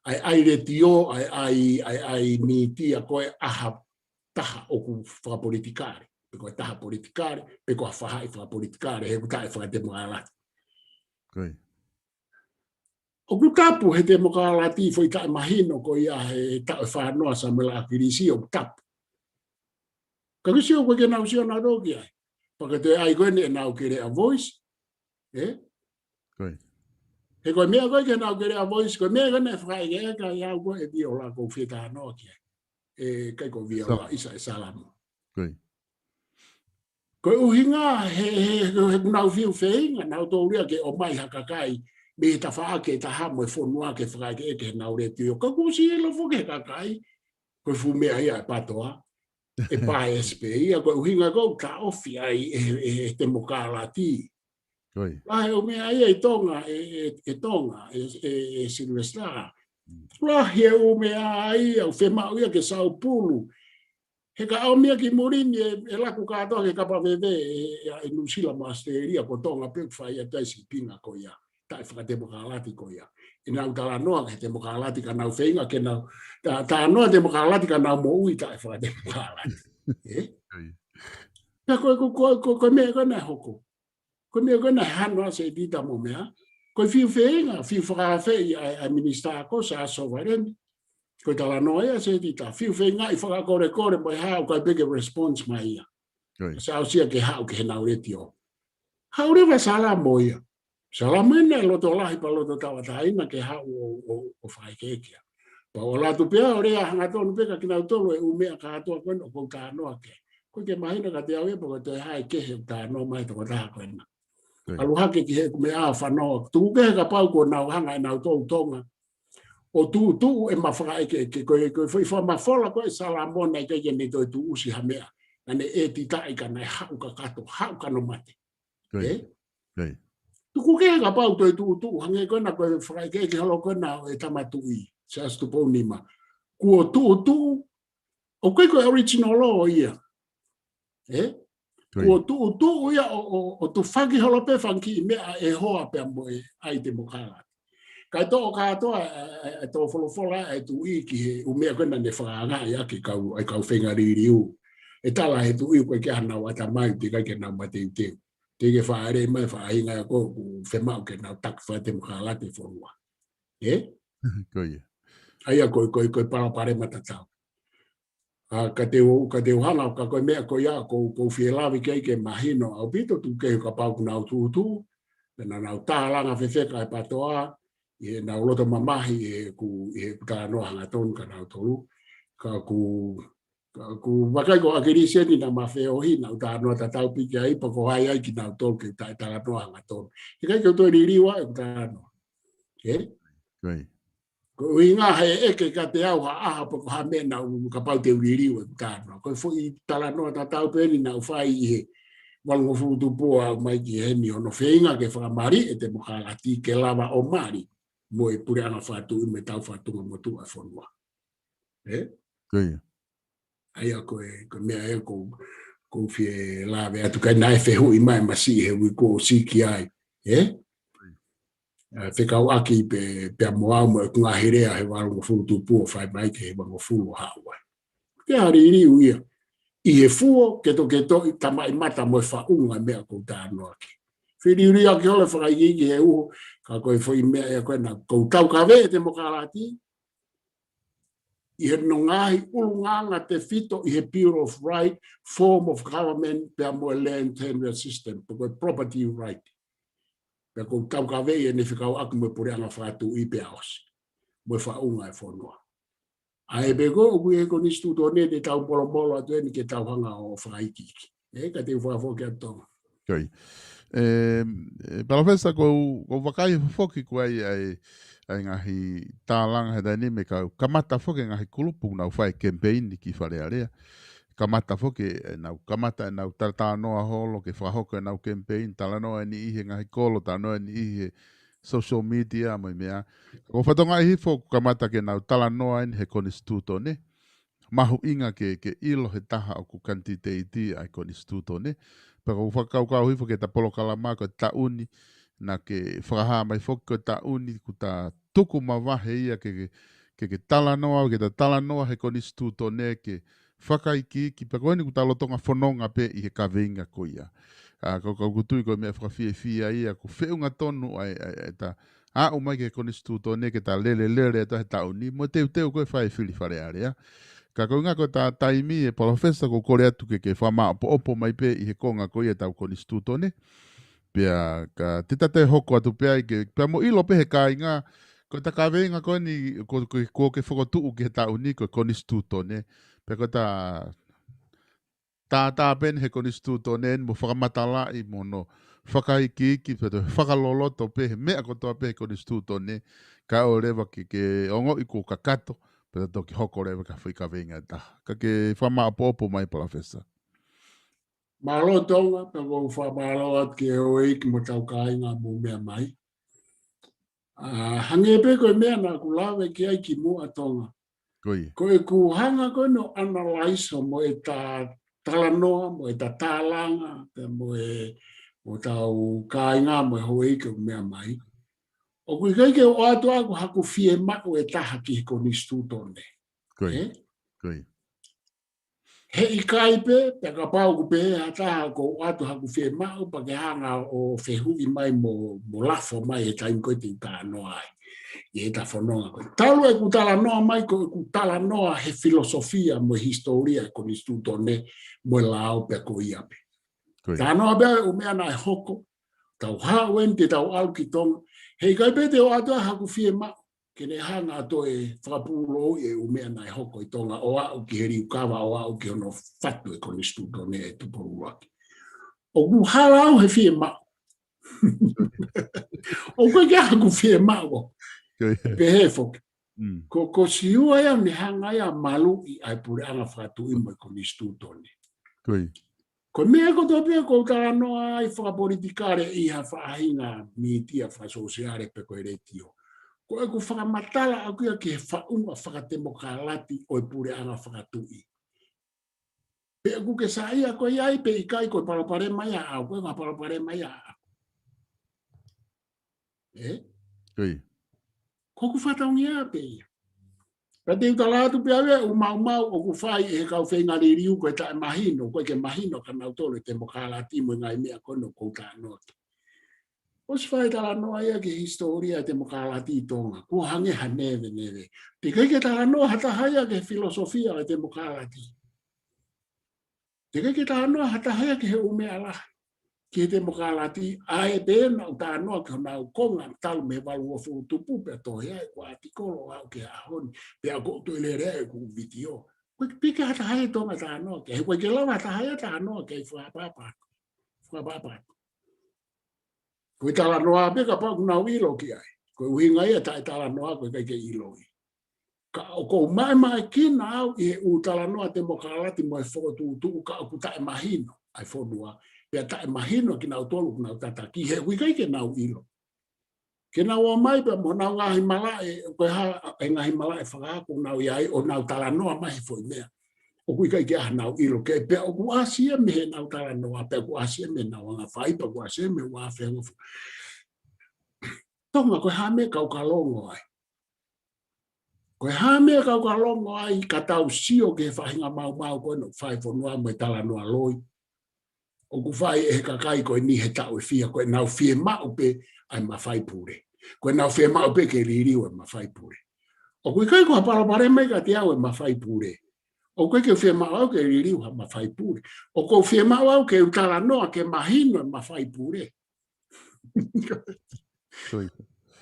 ʻa e ʻai letiō, ʻa e ʻai, ʻa e ʻai mītia ko ē ʻa ha taha ʻoku fakapolitikale, pe ko e taha politikale, pe ko ha faʻahi fakapolitikale, he ʻoku taʻefakatemokalati. ʻOku tapu he temokalati foʻi taʻemahino ko ia he taʻu ʻe fā noa Samuela ʻAkilisi ʻoku tapu. Ka ʻoku ʻikai ke nau sio nautolu ki ai. Pea ko e toe ʻai ko eni ʻenau kelea voice. ʻE? He ko e meʻa ko ē ke nau kelea voice, ko e meʻa ko ē naʻe fakaʻekeʻeke ai au ko e viola ʻoku ou fie talanoa ki ai. ʻE ʻikai ko e viola, ʻisa ʻe Salamo. Ko e ʻuhinga he, he, he, he ʻoku nau fiu feinga nautolu ia ke ʻomai ha kakai mei he tafaʻaki ʻe taha mo e fonua ke fakaʻekeʻeke heʻenau letiō. Ka kuo ʻosi ʻilo foki ʻe he kakai ko e fuʻu meʻa ia ʻa e PATOA, ʻe bias pē ia, ko e ʻuhinga ʻoku taʻofi ai ʻe he, ʻe he temokalati. Lahi e ʻū meʻa ia ʻi Tonga, ʻe, ʻe, ʻe Tonga, ʻe, ʻe, ʻe Sylvester. Lahi e ʻū meʻa ia ʻoku fiemaʻu ia ke saupulu. He ka ʻomai ki muli ni ʻe, ʻe laku kātoa ki he kapa veve ʻe, ʻe, ʻe Nuʻusila mo ʻAositelēlia, ko Tonga pē ʻoku fai atu ai e sīpinga ko ia, taʻefakatemokalati ko ia. ʻEnau talanoa ki he temokalati ka nau feinga ke nau, ta, talanoa temokalati ka nau moʻui taʻefakatemokalati. ʻE? Pea ko e, ko, ko, ko, ko e meʻa ko ē naʻe hoko. Ko e meʻa ko ē naʻe hano ʻa Setita mo meʻa. Ko e fiu feinga, fiu fakaafeʻi ʻa e, ʻa e minisitā ko Siaosi Sovaleni. Ko e talanoa ia ʻa Setita, fiu feinga ʻi fakakolekole mo e hā ʻoku ʻikai pē ke response mai ia. Siaosi ia ke haʻu ki heʻenau letiō. Haʻu leva Salamo ia. Salamo ʻene loto lahi pea loto tauʻatāina ke haʻu ʻo, ʻo, ʻo fakaʻekeʻeke ia. Pea ʻoku ʻalu atu pē ʻo lea hangatonu pē kia kinautolu e ʻū meʻa kātoa ko ena ʻoku ou talanoa ki ai. ʻOku ʻikai ke mahino kiate au ia pe ko e toe hā e kehe ʻoku talanoa mai e tokotaha ko ena. ʻAlu hake ki heʻeku meʻa fanongo. Tuku kehe kapau kuo nau hanga ʻe nautolu Tonga ʻo tuʻutuʻu ʻema fakaʻekeʻeke, ko e, ko e foʻi fakamafola ko ē ʻa Salamo naʻe ʻikai ke ne toe tuʻusi ha meʻa. Naʻá ne ʻētitaʻi ka naʻe haʻu kakato, haʻu kano mate. ʻE? Tuku kehe kapau toe tuʻutuʻu, hangē ko ena ko e fakaʻekeʻeke holo ko ena ʻo e tama tuʻi, Siaosi Tupou Nima. Kuo tuʻutuʻu, ʻoku ʻikai ko e original law ia. ʻE? Kuo tuʻutuʻu ia ʻo, ʻo, ʻo tufaki holo pē fanga kiʻi meʻa ʻe hoa pea mo e ʻai temokalati. Kae toʻo kātoa e, e, e tō folofola e tuʻi ki he ʻū meʻa ko ena ne fakaangaʻi ʻaki e kau, e kau feinga liliu. ʻE tala he tuʻi ʻoku ʻikai ke ʻi ai hanau ʻatamai, teʻeki ai ke nau mateuteu. Teʻeki ke faʻa lele mai e faʻahinga ia ʻoku fiemaʻu ke nau taki fakatemokalati e fonua. ʻE? ʻA ia ko e, ko e, ko e palopalema tatau. ʻA, ka te u, ka te u hanga, ka ko e meʻa ko ia ʻoku ou, ʻoku ou fie lave ki ai ke mahino ʻaupito, tuku kehe kapau kuo nau tuʻutuʻu, pea naʻa nau tālanga fefeka e PATOA, ʻi heʻenau loto mamahi ʻi heʻeku, ʻi heʻeku talanoa hangatonu kia nautolu, ka ʻoku, ka ʻoku vakai ko ʻAkilisi eni naʻá ma feohi, naʻá ku talanoa tatau pē ki ai, pea ko hai ai kinautolu ke u taʻetalanoa hangatonu. He ʻikai ke u toe liliu ʻeku talanoa. ʻE? Ko e ʻuhinga he ʻeke kiate au ha ʻaho pe ko ha meʻa naʻá ku kapau te u liliu ʻeku talanoa. Ko e foʻi talanoa tatau pē eni naʻá ku fai ʻi he valungofulu Tupua ʻo aʻu mai ki heni hono feinga ke fakamaliʻi e temokalati ke lava ʻo mali mo e puleʻanga fakatuʻi mo e tau fakatunga motuʻa e fonua. ʻE? ʻA ia ko e, ko e meʻa ia ʻoku, ʻoku ou fie lave atu ki ai naʻe fehuʻi mai ʻe Masiʻi he uike kuo ʻosi ki ai. ʻE? ʻA, fekauʻaki pē, pea mo au mo ʻeku ngaahi lea he valungofulu Tupua ʻo fai mai ki he hivangofulu ʻo haʻu ai. Ke ʻai liliu ia. ʻI he fuo, ketoketo, ʻi tamaʻimata mo e faʻunga e meʻa ʻoku ou talanoa ki ai. Filiuliuaki holo e fakaikiiki he uho, ka ko e foʻi meʻa ia ko ē naʻa ʻoku taukaveʻi e temokalati ʻi he ngaahi ʻulungaanga tefito ʻi he Bill of Right, form of government, pea mo e land tenure system, pe ko e property right. Pea ʻoku taukaveʻi ʻene fekauʻaki mo e puleʻanga fakatuʻi pea ʻosi. Mo e faʻunga e fonua. ʻA ē pē ko ē ʻoku ʻi he konisitūtone te tau molomolo atu eni ke tau hanga ʻo fakaikiiki. Ē, ka te u fakafoki atu Tonga. Ko ia. Ē, ē, Palōfesa, ʻoku ou, ʻoku ou vakai foki ko ē ʻa e, ʻa e ngaahi tālanga he taimi ni mei he kau kamata foki e ngaahi kulupu ʻoku nau fai kemipeini ki Fale Alea. Kamata foki ʻenau, kamata ʻenau talatalanoa holo ke fakahoko ʻenau kemipeini, talanoa ʻeni ʻi he ngaahi kolo, talanoa ʻeni ʻi he social media mo e meʻa. ʻOku ou fakatokangaʻi hifo ʻoku kamata ke nau talanoa ʻeni he konisitūtone. Mahuʻinga ke, ke ʻilo he taha ʻoku kanititeiti ʻa e konisitūtone. Pea ʻoku ou fakakaukau hifo ke ta polokalama ko e taʻu ni, naʻa ke fakahā mai foki ko e taʻu ni, kuo ta tuku mavahe ia ke, ke, ke, ke talanoa, ke ta talanoa he konisitūtone ke fakaikiiki, pea ko eni kuo ta lolotonga fononga pē ʻi he kaveinga ko ia. ʻA, ʻoku, ʻoku ou tui ko e meʻa fakafiefia ia, ʻoku feʻunga tonu ʻa e, ʻa e, ʻa e ta aʻu mai ki he konisitūtone ke ta lele, lele atu he taʻu ni, mo e teuteu ko ē fai fili Fale Alea. Ka ko e ʻuhinga ko ʻeta taimi ē Palōfesa, ʻoku ou kole atu ke, ke fakamāʻopoʻopo mai pē ʻi he konga ko ia ʻetau konisitūtone. Pea ka te ta toe hoko atu pē ai ke, pea mo ʻilo pē he kāinga, ko ʻeta kaveinga ko eni, ko, ko, ʻoku ke fokotuʻu ki he taʻu ni, ko e konisitūtone. Pea ko ʻeta tātā pē eni he konisitūtone eni mo fakamatalaʻi mo hono fakaikiiki pea toe fakaloloto pē he meʻa kotoa pē he konisitūtone, kae ʻoua leva ke, ke ongoʻi kuo kakato, pea ta toki hoko leva ki ha foʻi kaveinga ʻe taha. Ka ke fakamāʻopoʻopo mai Palōfesa. Mālō Tonga, pea ʻoku ou fakamālō atu ki he houʻeiki mo hotau kāinga mou meʻa mai. ʻA, hangē pē ko e meʻa naʻa ku lave ki ai kimuʻa Tonga. Ko ia. Ko ʻeku hanga ko eni ʻo analyze mo ʻeta talanoa, mo ʻeta tālanga, pea mo e, mo hotau kāinga, mo e houʻeiki ʻoku meʻa mai. ʻOku ʻikai ke ʻoatu ʻe au haku fiemaʻu ʻe taha ki he konisitūtone. Ko ia. Ē? Ko ia. He ʻikai pē, pea kapau ʻoku pehē ha taha ʻoku ou ʻoatu haku fiemaʻu, pea ke hanga ʻo fehuʻi mai mo, mo lafo mai he taimi ko ē te u talanoa ai. ʻI heʻeta fononga ko ē. Talu ʻeku talanoa mai ko ʻeku talanoa he filosofia mo e hisitōlia e konisitūtone mo e lao pea ko ia pē. Ko ia. Talanoa pē ʻa e ʻū meʻa naʻe hoko, tau haʻu eni te tau ʻalu ki Tonga. He ʻikai pē te u ʻoatu ʻe au haku fiemaʻu ke ne hanga ʻo toe fakapūlou e ʻū meʻa naʻe hoko ʻi Tonga ʻo aʻu ki he liukava ʻo aʻu ki hono fatu e konisitūtone ʻe Tupou ʻUluaki. ʻOku hala au he fiemaʻu. ʻOku ʻikai ke ʻi ai haku fiemaʻu. Ko ia. Pehē foki. Mm. Ko, ko Siua ia ne hanga ia ʻo maluʻi ʻa e puleʻanga fakatuʻi mo e konisitūtone. Ko ia. Ko e meʻa kotoa pē ʻoku ou talanoa ai fakapolitikale ʻi ha faʻahinga mītia fakasōsiale pe ko e letiō, ko ʻeku fakamatala ʻaʻaku ia ki he faʻunga fakatemokalati ʻo e puleʻanga fakatuʻi. Pe ʻoku ke saiʻia koe ai pe ʻikai, ko e palopalema ia ʻaʻau, ko e ngaahi palopalema ia ʻaʻaku. Ē? Ko ia. Ko ʻeku fatongia pē ia. Pea te u tala atu pē au ia ʻū maumau ʻoku fai ʻe he kau feinga liliu ko e taʻemahino, ʻoku ʻikai ke mahino kia nautolu e temokalati mo e ngaahi meʻa ko eni ʻoku ou talanoa ki ai. ʻOsi fai talanoa ia ki he hisitōlia e temokalati ʻi Tonga, kuo hangē ha neveneve. Teʻeki ai ke talanoa ha taha ia ki he filosofia e temokalati. Teʻeki ai ke talanoa ha taha ia ki he ʻū meʻa lahi ki he temokalati, ʻa ē pē naʻa ku talanoa ki honau konga talu mei he valu ua fitu tupu pea tohi ai ʻeku ʻātikolo ʻo aʻu ki he ʻaho ni, pea ʻoku ou toe lele ai ʻeku vitiō. ʻOku ʻikai pē ke ʻi ai ha taha ia ʻi Tonga talanoa ki ai, he ʻoku ʻikai ke lava ha taha ia talanoa ki ai, fakaʻapaʻapa atu. Fakaʻapaʻapa atu. Ko e talanoa pē kapau ʻoku nau ʻilo ki ai. Ko e ʻuhinga ia taʻetalanoa ʻoku ʻikai ke ʻiloʻi. Ka ʻoku ou maʻemaʻekina au ʻi he ʻū talanoa temokalati mo e fokotuʻutuʻu ka ʻoku taʻemahino ʻa e fonua. Pea taʻemahino kia nautolu ʻoku nau tataki he ʻoku ʻikai ke nau ʻilo. Ke nau ō mai pea mo honau ngaahi malaʻe, ko e hā e ngaahi malaʻe fakaako ʻoku nau ʻi ai ʻo nau talanoa mai he foʻi meʻa ʻoku ʻikai ke ʻi ai hanau ʻilo ki ai, pea ʻoku ʻasi ia mei heʻenau talanoa, pea ʻoku ʻasi ia mei heʻenau anga fai, pea ʻoku ʻasi ia mei he ua afe hongofulu. Tonga, ko e hā e meʻa ʻoku ke longo ai? Ko e hā e meʻa ʻoku ke longo ai ka tau sio ki he faʻahinga maumau ko eni ʻoku fai e fonua mo e talanoa loi? ʻoku fai ʻe he kakai ko eni he taʻu ʻe fiha, ko ʻenau fiemaʻu pē ʻa e mafai pule. Ko ʻenau fiemaʻu pē ke liliu e mafai pule. ʻOku ʻikai ko ha palopalema ia kiate au e mafai pule. ʻOku ʻikai ke fiemaʻu au ke liliu ha mafai pule. ʻOku ou fiemaʻu au ke u talanoa ke mahino e mafai pule. ʻOku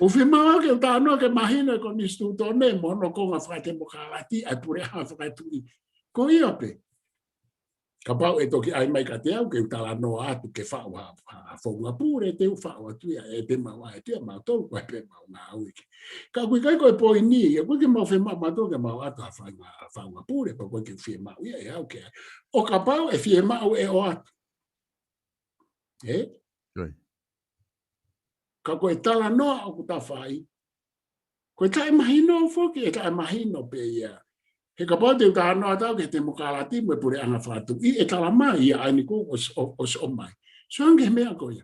ou fiemaʻu au ke u talanoa ke mahino e konisitūtone mo hono konga fakatemokalati ʻa e puleʻanga fakatuʻi. Ko ia pē. Kapau ʻe toki ʻai mai kiate au ke u talanoa atu ke faʻu ha, ha, ha founga pule, te u faʻu atu ia, ʻe te mau ʻai atu ia mautolu, ko e pē mau ngāueʻaki. Ka ʻoku ʻikai ko e poini, ʻoku ʻikai ke mau fiemaʻu mautolu ke mau ʻatu ha faʻunga, ha faʻunga pule, pea ʻoku ʻikai ke fiemaʻu ia ʻe au ke ʻai. ʻO kapau ʻe fiemaʻu ʻe ʻoatu. ʻE? Ka ko e talanoa ʻoku ta fai, ko e taʻemahino foki, ʻe taʻemahino pē ia. He kapau te u talanoa atu au ki he temokalati mo e puleʻanga fakatuʻi, ʻe tala mai ia ʻa eni ko ʻosi, ʻo, ʻosi ʻomai. So ange he meʻa ko ia.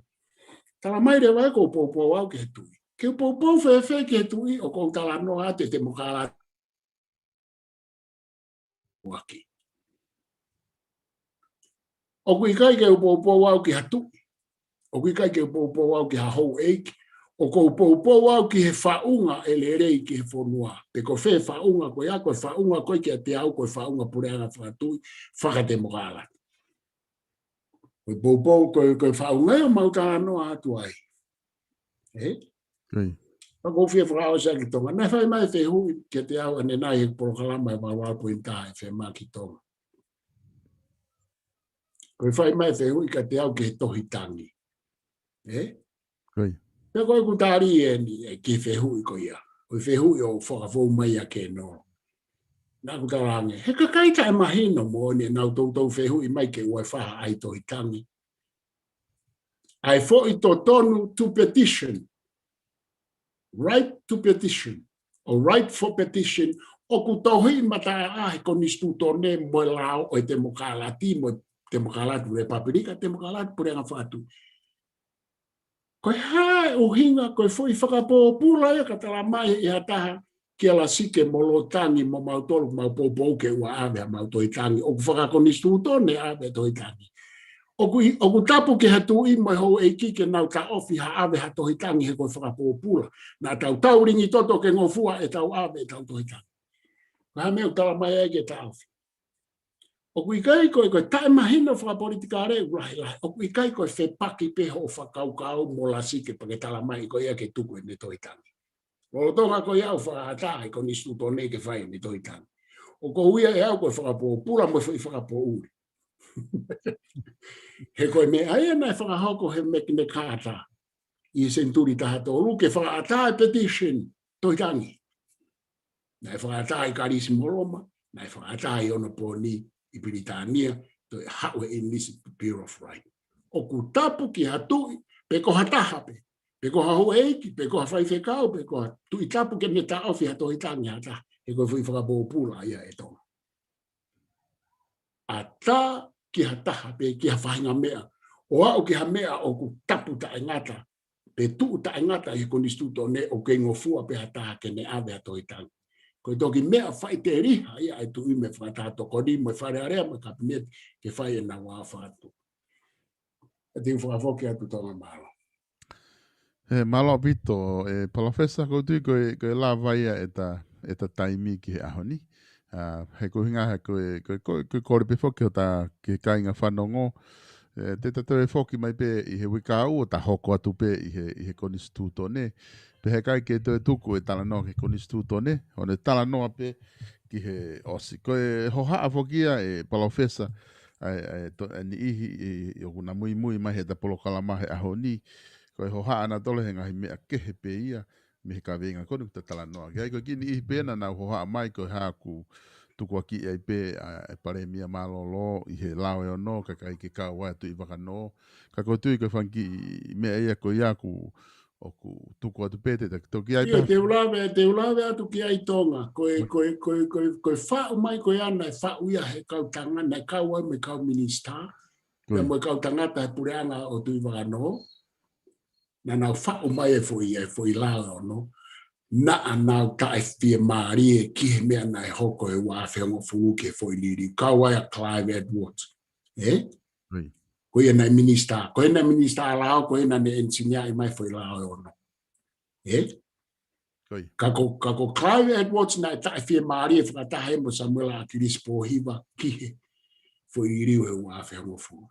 Tala mai leva ʻe ko poupou au ki he tuʻi. Ke poupou fēfē ki he tuʻi ʻoku ou talanoa atu e temokalati ʻaki. ʻOku ʻikai ke u poupou au ki ha tuʻi. ʻOku ʻikai ke u poupou au ki ha houʻeiki. ʻOku ou poupou au ki he faʻunga ʻe lelei ki he fonua. Pe ko fē faʻunga ko ia, ko e faʻunga ko ē kiate au, ko e faʻunga puleʻanga fakatuʻi, fakatemokalati. Ko e poupou, ko e, ko e faʻunga ia ʻoku mau talanoa atu ai. ʻE? Ka ʻoku ou fie fakaʻosi ʻaki Tonga. Naʻe fai mai fehuʻi kiate au ʻanenai he polokalama ʻe valu valu poini taha ʻe fema ki Tonga. Ko e fai mai fehuʻi kiate au ki he tohi tangi. ʻE? Pea ko ʻeku tali eni, ʻe, ki he fehuʻi ko ia. Ko e fehuʻi ʻoku fakafou mai ia ke no. Naʻa ku talaange, he kakai taʻemahino moʻoni ʻenau toutou fehuʻi mai ke ʻoua ʻe faʻa ʻai tohi tangi. ʻA e foʻi totonu to petition. Right to petition. Or right for petition. ʻOku tohi mataʻa he konisitūtone mo e lao ʻo e temokalati, mo e temokalati repapilika, temokalati puleʻanga fakatuʻi. Ko e hā e ʻuhinga, ko e foʻi fakapōpula ia ka tala mai ʻe ha taha kia Lasike mo Lotangi mo mautolu mau poupou ke ʻoua ʻave ha mau tohi tangi. ʻOku fakakonisitūtone ʻave tohi tangi. ʻOku ʻi, ʻoku tapu ki ha tuʻi mo e houʻeiki ke nau taʻofi ha ʻave ha tohi tangi he ko e fakapōpula. Naʻa tau taulingi toto ke ngofua ʻetau ʻave ʻetau tohi tangi. Ko e hā meʻa ʻoku tala mai ai ke taʻofi. ʻOku ʻikai ko e, ko e taʻemahino fakapolitikale ʻoku lahilahi. ʻOku ʻikai ko e fepaki pē hoʻo fakakaukau mo Lasike pea ke tala mai ko ia ke tuku ʻene tohi tangi. Lolotonga ko ia ʻoku fakaʻatā ʻe he konisitūtone ke fai ʻene tohi tangi. ʻOku ou ui ia ʻe au ko e fakapōpula mo e foʻi fakapoʻuli. He ko e meʻa ia naʻe fakahoko he Magna Carta ʻi he senituli taha tolu ke fakaʻatā e petition, tohi tangi. Naʻe fakaʻatā ʻi Kalisi mo Loma, naʻe fakaʻatā ʻi onopōni ʻi Pilitānia, toe haʻu he English Bill of Rights. ʻOku tapu ki ha tuʻi, pe ko ha taha pē, pe ko ha houʻeiki, pe ko ha faifekau, pe ko ha tuʻi tapu ke ne taʻofi ha tohi tangi ha taha, he ko e foʻi fakapōpula ia ʻe Tonga. ʻAtā ki ha taha pē, ki ha faʻahinga meʻa, ʻo aʻu ki ha meʻa ʻoku tapu taʻengata, pe tuʻu taʻengata ʻi he konisitūtone ʻoku kei ngofua pē ha taha ke ne ʻave ha tohi tangi. Ko e toki meʻa faʻiteliha ia ʻa e tuʻi mo e fakataha tokoni mo e Fale Alea mo e Kapineti ke fai ʻenau aofa atu. ʻE te u fakafoki atu Tonga, mālō. ʻE, mālō ʻaupito, ʻe, Palōfesa, ʻoku ou tui ko e, ko e lava ia ʻeta, ʻeta taimi ki he ʻaho ni. ʻA, he ko e ʻuhinga he ko e, ko e, ko e, ko e kole pē foki hota ki he kāinga fanongo. ʻE, te ta toe foki mai pē ʻi he uike ua ʻo ta hoko atu pē ʻi he, ʻi he konisitūtone. Pea heʻikai ke toe tuku e talanoa ki he konisitūtone, ʻo ne talanoa pē ki he ʻosi. Ko e hohaʻa foki ia ʻe Palōfesa, ʻa e, ʻa e, to-, ʻa e niʻihi ʻi, ʻi ʻoku na muimui mai heʻeta polokalama he ʻaho ni. Ko e hohaʻa nautolu he ngaahi meʻa kehe pē ia, mei he kaveinga ko eni ʻoku ta talanoa ki ai. Ko e kiʻi niʻihi pē naʻa nau hohaʻa mai ko e hā ʻoku tukuakiʻi ai pē ʻa e Palēmia Mālōlō ʻi he lao ʻe ono, kae ʻikai ke kau ai ʻa Tuʻivakanō. Ka ʻoku ou tui ko e fanga kiʻi meʻa ia ko ia ʻoku, ʻoku tuku atu pē te ta toki ʻai ʻIo, pē. Te u lave, te u lave atu ki ai Tonga. Ko e, ko e, ko e, ko e, ko e faʻu mai ko ia naʻe faʻu ia he kau tangata, naʻe kau ai mo e kau minisitā. Pea mo e kau tangata he puleʻanga ʻo Tuʻivakanō. Naʻa nau faʻu mai e foʻi, e foʻi lao ʻe ono. Naʻa nau taʻefiemālie ki he meʻa naʻe hoko he ua afe hongofulu ki he foʻi liliu. Kau ai ʻa Clive Edwards. ʻE? ʻIo. Ko ia naʻe minisitā, ko ia naʻe minisitā lao, ko ia naʻe engineer ʻi mai foʻi lao ʻe ono. Ē? Ko ia. Ka ko, ka ko Clive Edwards naʻe taʻefiemālie fakataha mo Samuela ʻAkilisi Pōhiva ki he foʻi liliu he ua afe hongofulu.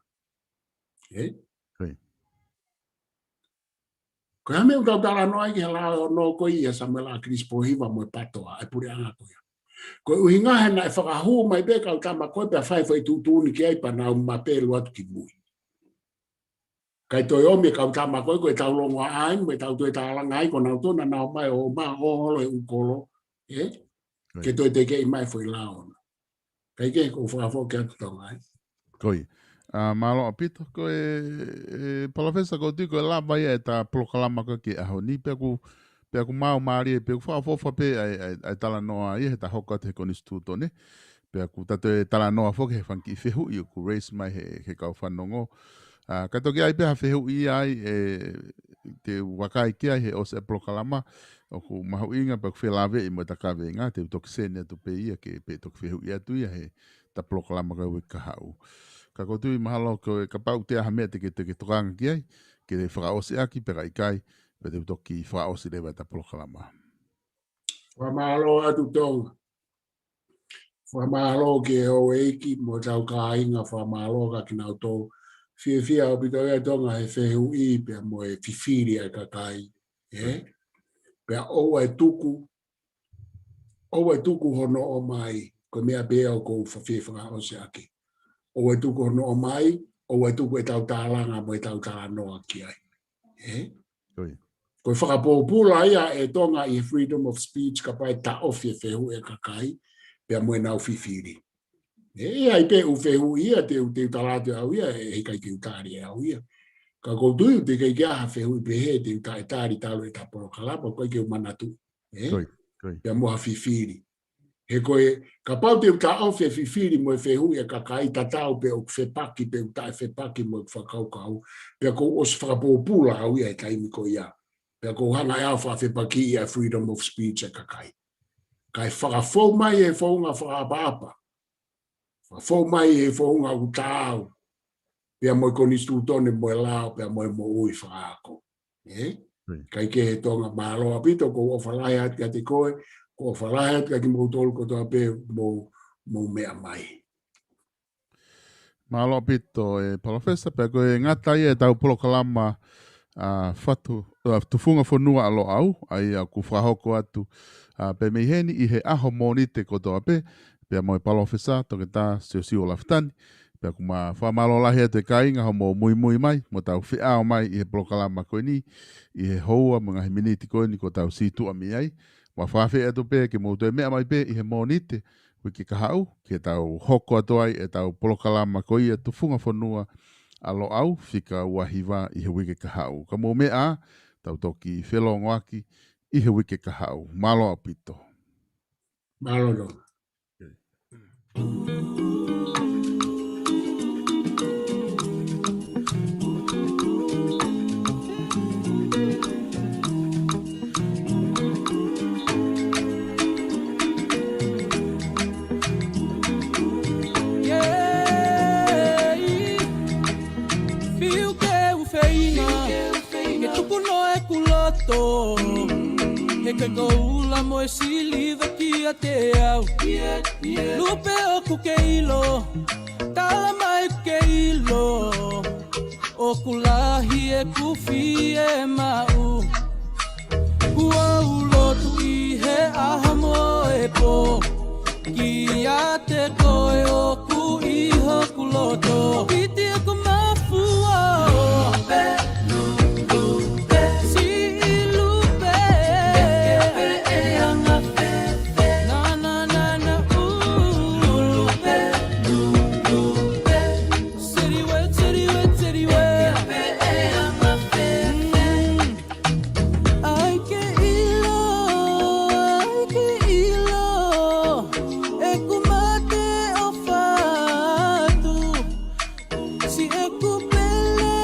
Ē? Ko ia. Ko e hā e meʻa ʻoku tau talanoa ai ki he lao ʻe ono ko ia Samuela ʻAkilisi Pōhiva mo e PATOA, ʻa e puleʻanga ko ia. Ko e ʻuhinga he naʻe fakahū mai pē kau tama ko ē pea fai foʻi tuʻutuʻuni ki ai pea nau mape lua atu ki mui. Kae toe ʻomi e kau tama ko ē, ko e tau longoaʻa ai, mo e tau toe tālanga ai, ko nau toe naʻa nau mai ʻo ma ʻo holo e ʻū kolo, ē? Ko ia. Ke toe tekeʻi mai foʻi lao ʻe ono. Kae kehe ʻoku ou fakafoki atu Tonga ai. Ko ia. ʻA, mālō ʻaupito, ko e, e, Palōfesa, ʻoku ou tui ko e lava ia ʻeta polokalama ko ē ki he ʻaho ni, pea ʻoku, pea ʻoku māmālie, pea ʻoku fakaʻofoʻofa pē ʻa e, ʻa e, ʻa e talanoa ia heʻeta hoko atu he konisitūtone. Pea ʻoku ta toe talanoa foki he fanga kiʻi fehuʻi ʻoku raise mai he, he kau fanongo. ʻA, ka toki ʻi ai pē ha fehuʻi ia ai, ē, te u vakai ki ai he ʻosi e polokalama, ʻoku mahuʻinga pea ʻoku felāveʻi mo ʻeta kaveinga, te u toki send atu pē ia ke pē toki fehuʻi atu ia heʻeta polokalama ko e uike kahaʻu. Ka ʻoku ou tui mahalo ko e kapau ʻoku ʻi ai ha meʻa te ke, te ke tokanga ki ai, ke fakaʻosi ʻaki pe ka ʻikai, pea te u toki fakaʻosi leva ʻeta polokalama. Fakamālō atu Tonga. Fakamālō ki he houʻeiki mo ʻetau kāinga, fakamālō kia kinautolu. Fiefia ʻaupito ia Tonga he fehuʻi pea mo e fifili ʻa e kakai. Ē? Pea ʻoua ʻe tuku, ʻoua ʻe tuku hono ʻomai, ko e meʻa pē ia ʻoku ou fie fakaʻosi ʻaki. ʻOua ʻe tuku hono ʻomai, ʻoua ʻe tuku ʻetau tālanga mo ʻetau talanoa ki ai. Ē? Ko ia. Ko e fakapōpula ia ʻe Tonga ʻi he freedom of speech kapau ʻe taʻofi e fehuʻi ʻa e kakai, pea mo ʻenau fifili. ʻE, ʻi ai pē ʻū fehuʻi ia, te u, te u tala atu ʻe au ia, ʻe ʻikai ke u tali ʻe au ia. Ka ʻoku ou tui ʻoku teʻeki ai ke ʻi ai ha fehuʻi pehē te u taʻetali talu ʻeta polokalama, ʻoku ʻikai ke u manatu. Ē? Ko ia, ko ia. Pea mo ha fifili. He ko e, kapau te u taʻofi e fifili mo e fehuʻi ʻa e kakai, tatau pe ʻoku fepaki, pe ʻoku taʻefepaki mo ʻeku fakakaukau, pea ʻoku ou ʻosi fakapōpula au ia he taimi ko ia. Pea ʻoku ou hanga ʻe au ʻo fakafepakiʻi ʻa e freedom of speech ʻa e kakai. Kae fakafou mai he founga fakaʻapaʻapa. Fakafou mai he founga ʻoku taau. Pea mo e konisitūtone mo e lao, pea mo e moʻui fakaako. Ē? Kae kehe Tonga, mālō ʻaupito, ʻoku ou ʻofa lahi atu kiate koe, ʻoku ou ʻofa lahi atu kiate kimoutolu kotoa pē mou, mou meʻa mai. Mālō ʻaupito, ʻe Palōfesa, pea ko e ngata ia ʻetau polokalama, ʻa, fatu, ʻa, Tufunga Fonua ʻa Loʻau, ʻa ia ʻoku fakahoko atu, ʻa, pē mei heni ʻi he ʻaho Mōnite kotoa pē, pea mo e Palōfesa Toketā Siosiua Lafitani, pea ʻoku ma fakamālō lahi atu e kāinga hoʻomou muimui mai, mo tau feʻao mai ʻi he polokalama ko eni, ʻi he houa mo e ngaahi miniti ko eni kuo tau sītuʻa mei ai. Ma fakaafeʻi atu pē ke mou toe meʻa mai pē ʻi he Mōnite uike kahaʻu, ke tau hoko atu ai ʻetau polokalama ko ia Tufunga Fonua ʻa Loʻau, fika ua hiva ʻi he uike kahaʻu. Ka mou meʻa, tau toki felōngoaki ʻi he uike kahaʻu. Mālō ʻaupito. Mālō Tonga. Fiu ke u feina, ke tuku noa ʻeku loto. He ko e koula mo e siliva kiate au. Lupe ʻoku ke ʻilo, tala mai ke ʻilo. ʻOku lahi ʻeku fiemaʻu. Kuo u lotu ʻi he ʻaho mo e pō. Kiate koe ʻoku ʻi hoku loto. Piti ʻeku mafua. Lupe, lupe, siʻi lupe. Ke pe e anga fēfē. Na, na, na, na, ʻū. Lupe, lupe. Seri we, seri we, seri we. Ke pe e anga fēfē. Mm. ʻAi ke ʻilo, ʻai ke ʻilo, ʻeku mate ʻofa atu. Siʻeku pele,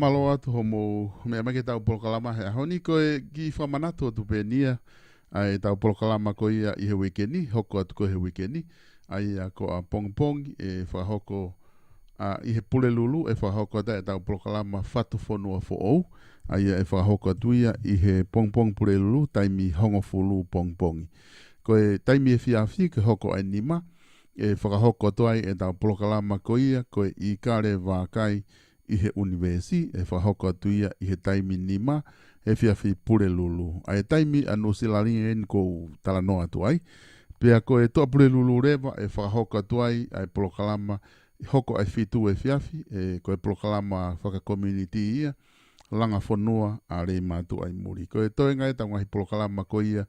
Mālō atu hoʻomou meʻa mai ki heʻetau polokalama he ʻaho ni. Ko e kiʻi fakamanatu atu pē eni ia ʻa ʻetau polokalama ko ia ʻi he uike ni, hoko atu ko ē he uike ni, ʻa ia ko ʻapongipongi ʻe fakahoko, ʻa, ʻi he Pulelulu ʻe fakahoko atu ʻetau polokalama Fatu Fonua Foʻou, ʻa ia ʻe fakahoko atu ia ʻi he pongipongi Pulelulu, taimi hongofulu pongipongi. Ko e taimi efiafi ke hoko ʻa e nima, ʻe fakahoko atu ai ʻetau polokalama ko ia ko e ʻIkale Vākai ʻi he ʻUnivēsi, ʻe fakahoko atu ia ʻi he taimi nima efiafi Pulelulu. ʻA e taimi ʻa Nuʻusila ni eni ʻoku ou talanoa atu ai. Pea ko e Tuʻapulelulu leva ʻe fakahoko atu ai ʻa e polokalama ʻe hoko ʻa e fitu efiafi, ʻe, ko e polokalama fakakomiunitī ia, Langa Fonua ʻa Leimātuʻa ʻi Muli. Ko e toenga ia ʻetau ngaahi polokalama ko ia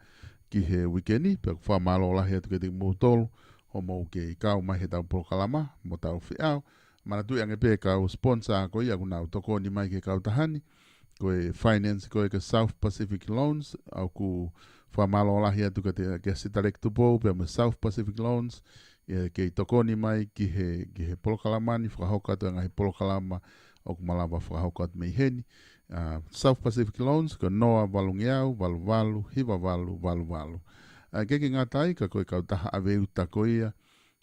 ki he uike ni, pea ʻoku fakamālō lahi atu kiate kimoutolu hoʻomou kei kau mai heʻetau polokalama mo tau feʻao. Manatuʻi ange pē kau sponsor ko ia ʻoku nau tokoni mai ki he kautaha ni, ko e finance ko ē ko e South Pacific Loans, ʻoku fakamālō lahi atu kiate, kia Sitaleki Tupou pea mo e South Pacific Loans, ʻe kei tokoni mai ki he, ki he polokalama ni, fakahoko atu e ngaahi polokalama ʻoku malava fakahoko atu mei heni. ʻA, South Pacific Loans, ko e noa valungeau, valu valu, hiva valu, valu valu. ʻA, ʻikai ke ngata ai, ka ko e kautaha ʻave uta ko ia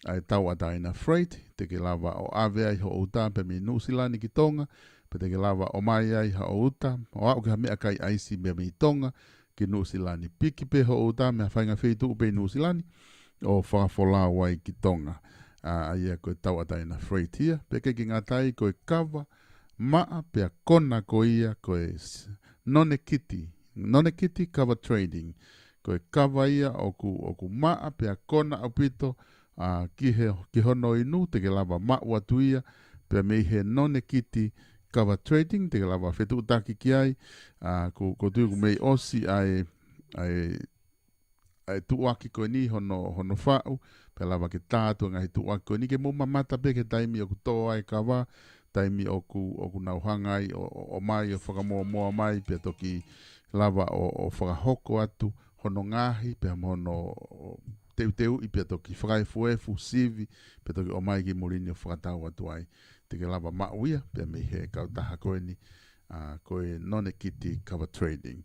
ʻa e tauʻatāina freight, te ke lava ʻo ʻave ai hoʻo uta pē mei Nuʻusila ni ki Tonga, pea te ke lava ʻo ʻomai ai haʻo uta, ʻo aʻu ki ha meʻakai ʻaisi mei, mei Tonga ki Nuʻusila ni. Piki pē hoʻo uta mei ha faʻahinga feituʻu pē ʻi Nuʻusila ni, ʻo fakafolau ai ki Tonga. ʻA, ʻa ia ko e tauʻatāina freight ia, pea ʻikai ke ngata ai ko e kava maʻa pea kona ko ia ko e s-, nonekiti, nonekiti kava trading. Ko e kava ia ʻoku, ʻoku maʻa pea kona ʻaupito, ʻa, ki he, ki hono inu, te ke lava maʻu atu ia, pea mei he nonekiti kava trading, te ke lava fetuʻutaki ki ai, ʻa, ʻoku, ʻoku ou tui ʻoku mei ʻosi ʻa e, ʻa e, ʻa e tuʻuaki ko eni hono, hono faʻu, pea lava ke tā atu e ngaahi tuʻuaki ko eni ke mou mamata pē ki he taimi ʻoku tō ai e kava, taimi ʻoku, ʻoku nau hanga ai ʻo, ʻo, ʻomai ʻo fakamoamoa mai, pea toki lava ʻo, ʻo fakahoko atu hono ngaohi, pea mo hono teuteuʻi, pea toki fakaefuefu, sivi, pea toki ʻomai ki muli ni ʻo fakatau atu ai. Te ke lava maʻu ia, pea mei he kautaha ko eni, ʻa, ko e nonekiti kava trading.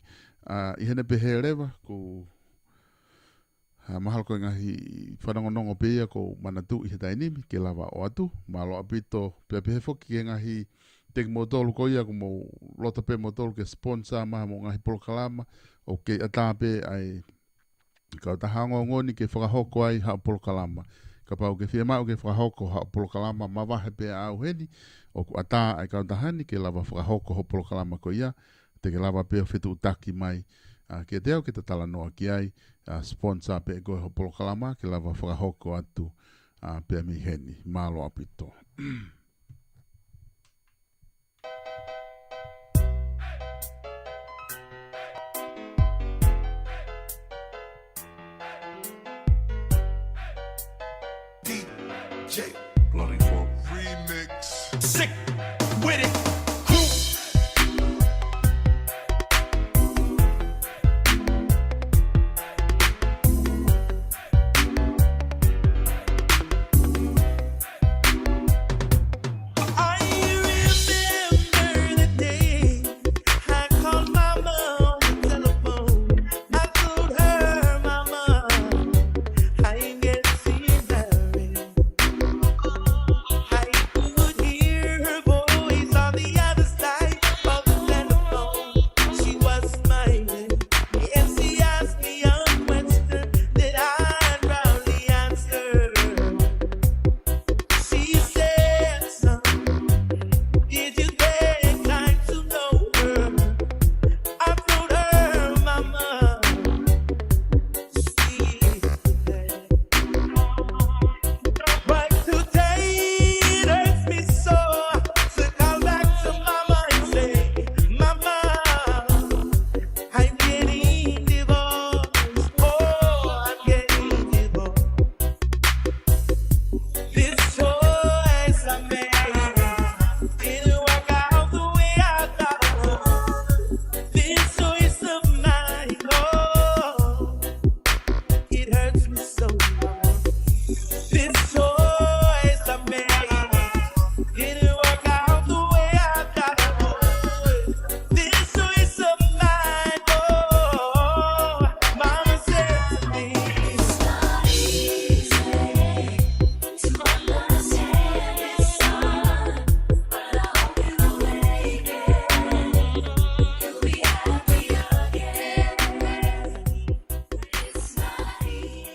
ʻA, ʻi heʻene pehē leva, ʻoku, ʻa, mahalo ko e ngaahi fanongonongo pē ia ʻoku ou manatuʻi he taimi ni, ke lava ʻo ʻoatu, mālō ʻaupito, pea pehē foki ki he ngaahi, kiate kimoutolu ko ia ʻoku mou loto pē moutolu ke sponsor mai haʻamou ngaahi polokalama, ʻoku kei ʻatā pē ʻa e kautaha ongoongo ni ke fakahoko ai haʻo polokalama. Kapau ʻoku ke fiemaʻu ke fakahoko haʻo polokalama mavahe pē ʻa au heni, ʻoku ʻatā ʻa e kautaha ni ke lava fakahoko hoʻo polokalama ko ia, te ke lava pē ʻo fetuʻutaki mai, ʻa, kiate au ke ta talanoa ki ai, ʻa, sponsor pē ʻe koe hoʻo polokalama, ke lava fakahoko atu, ʻa, pea mei heni. Mālō ʻaupito. D J Bloody Four Remix. Sick with it.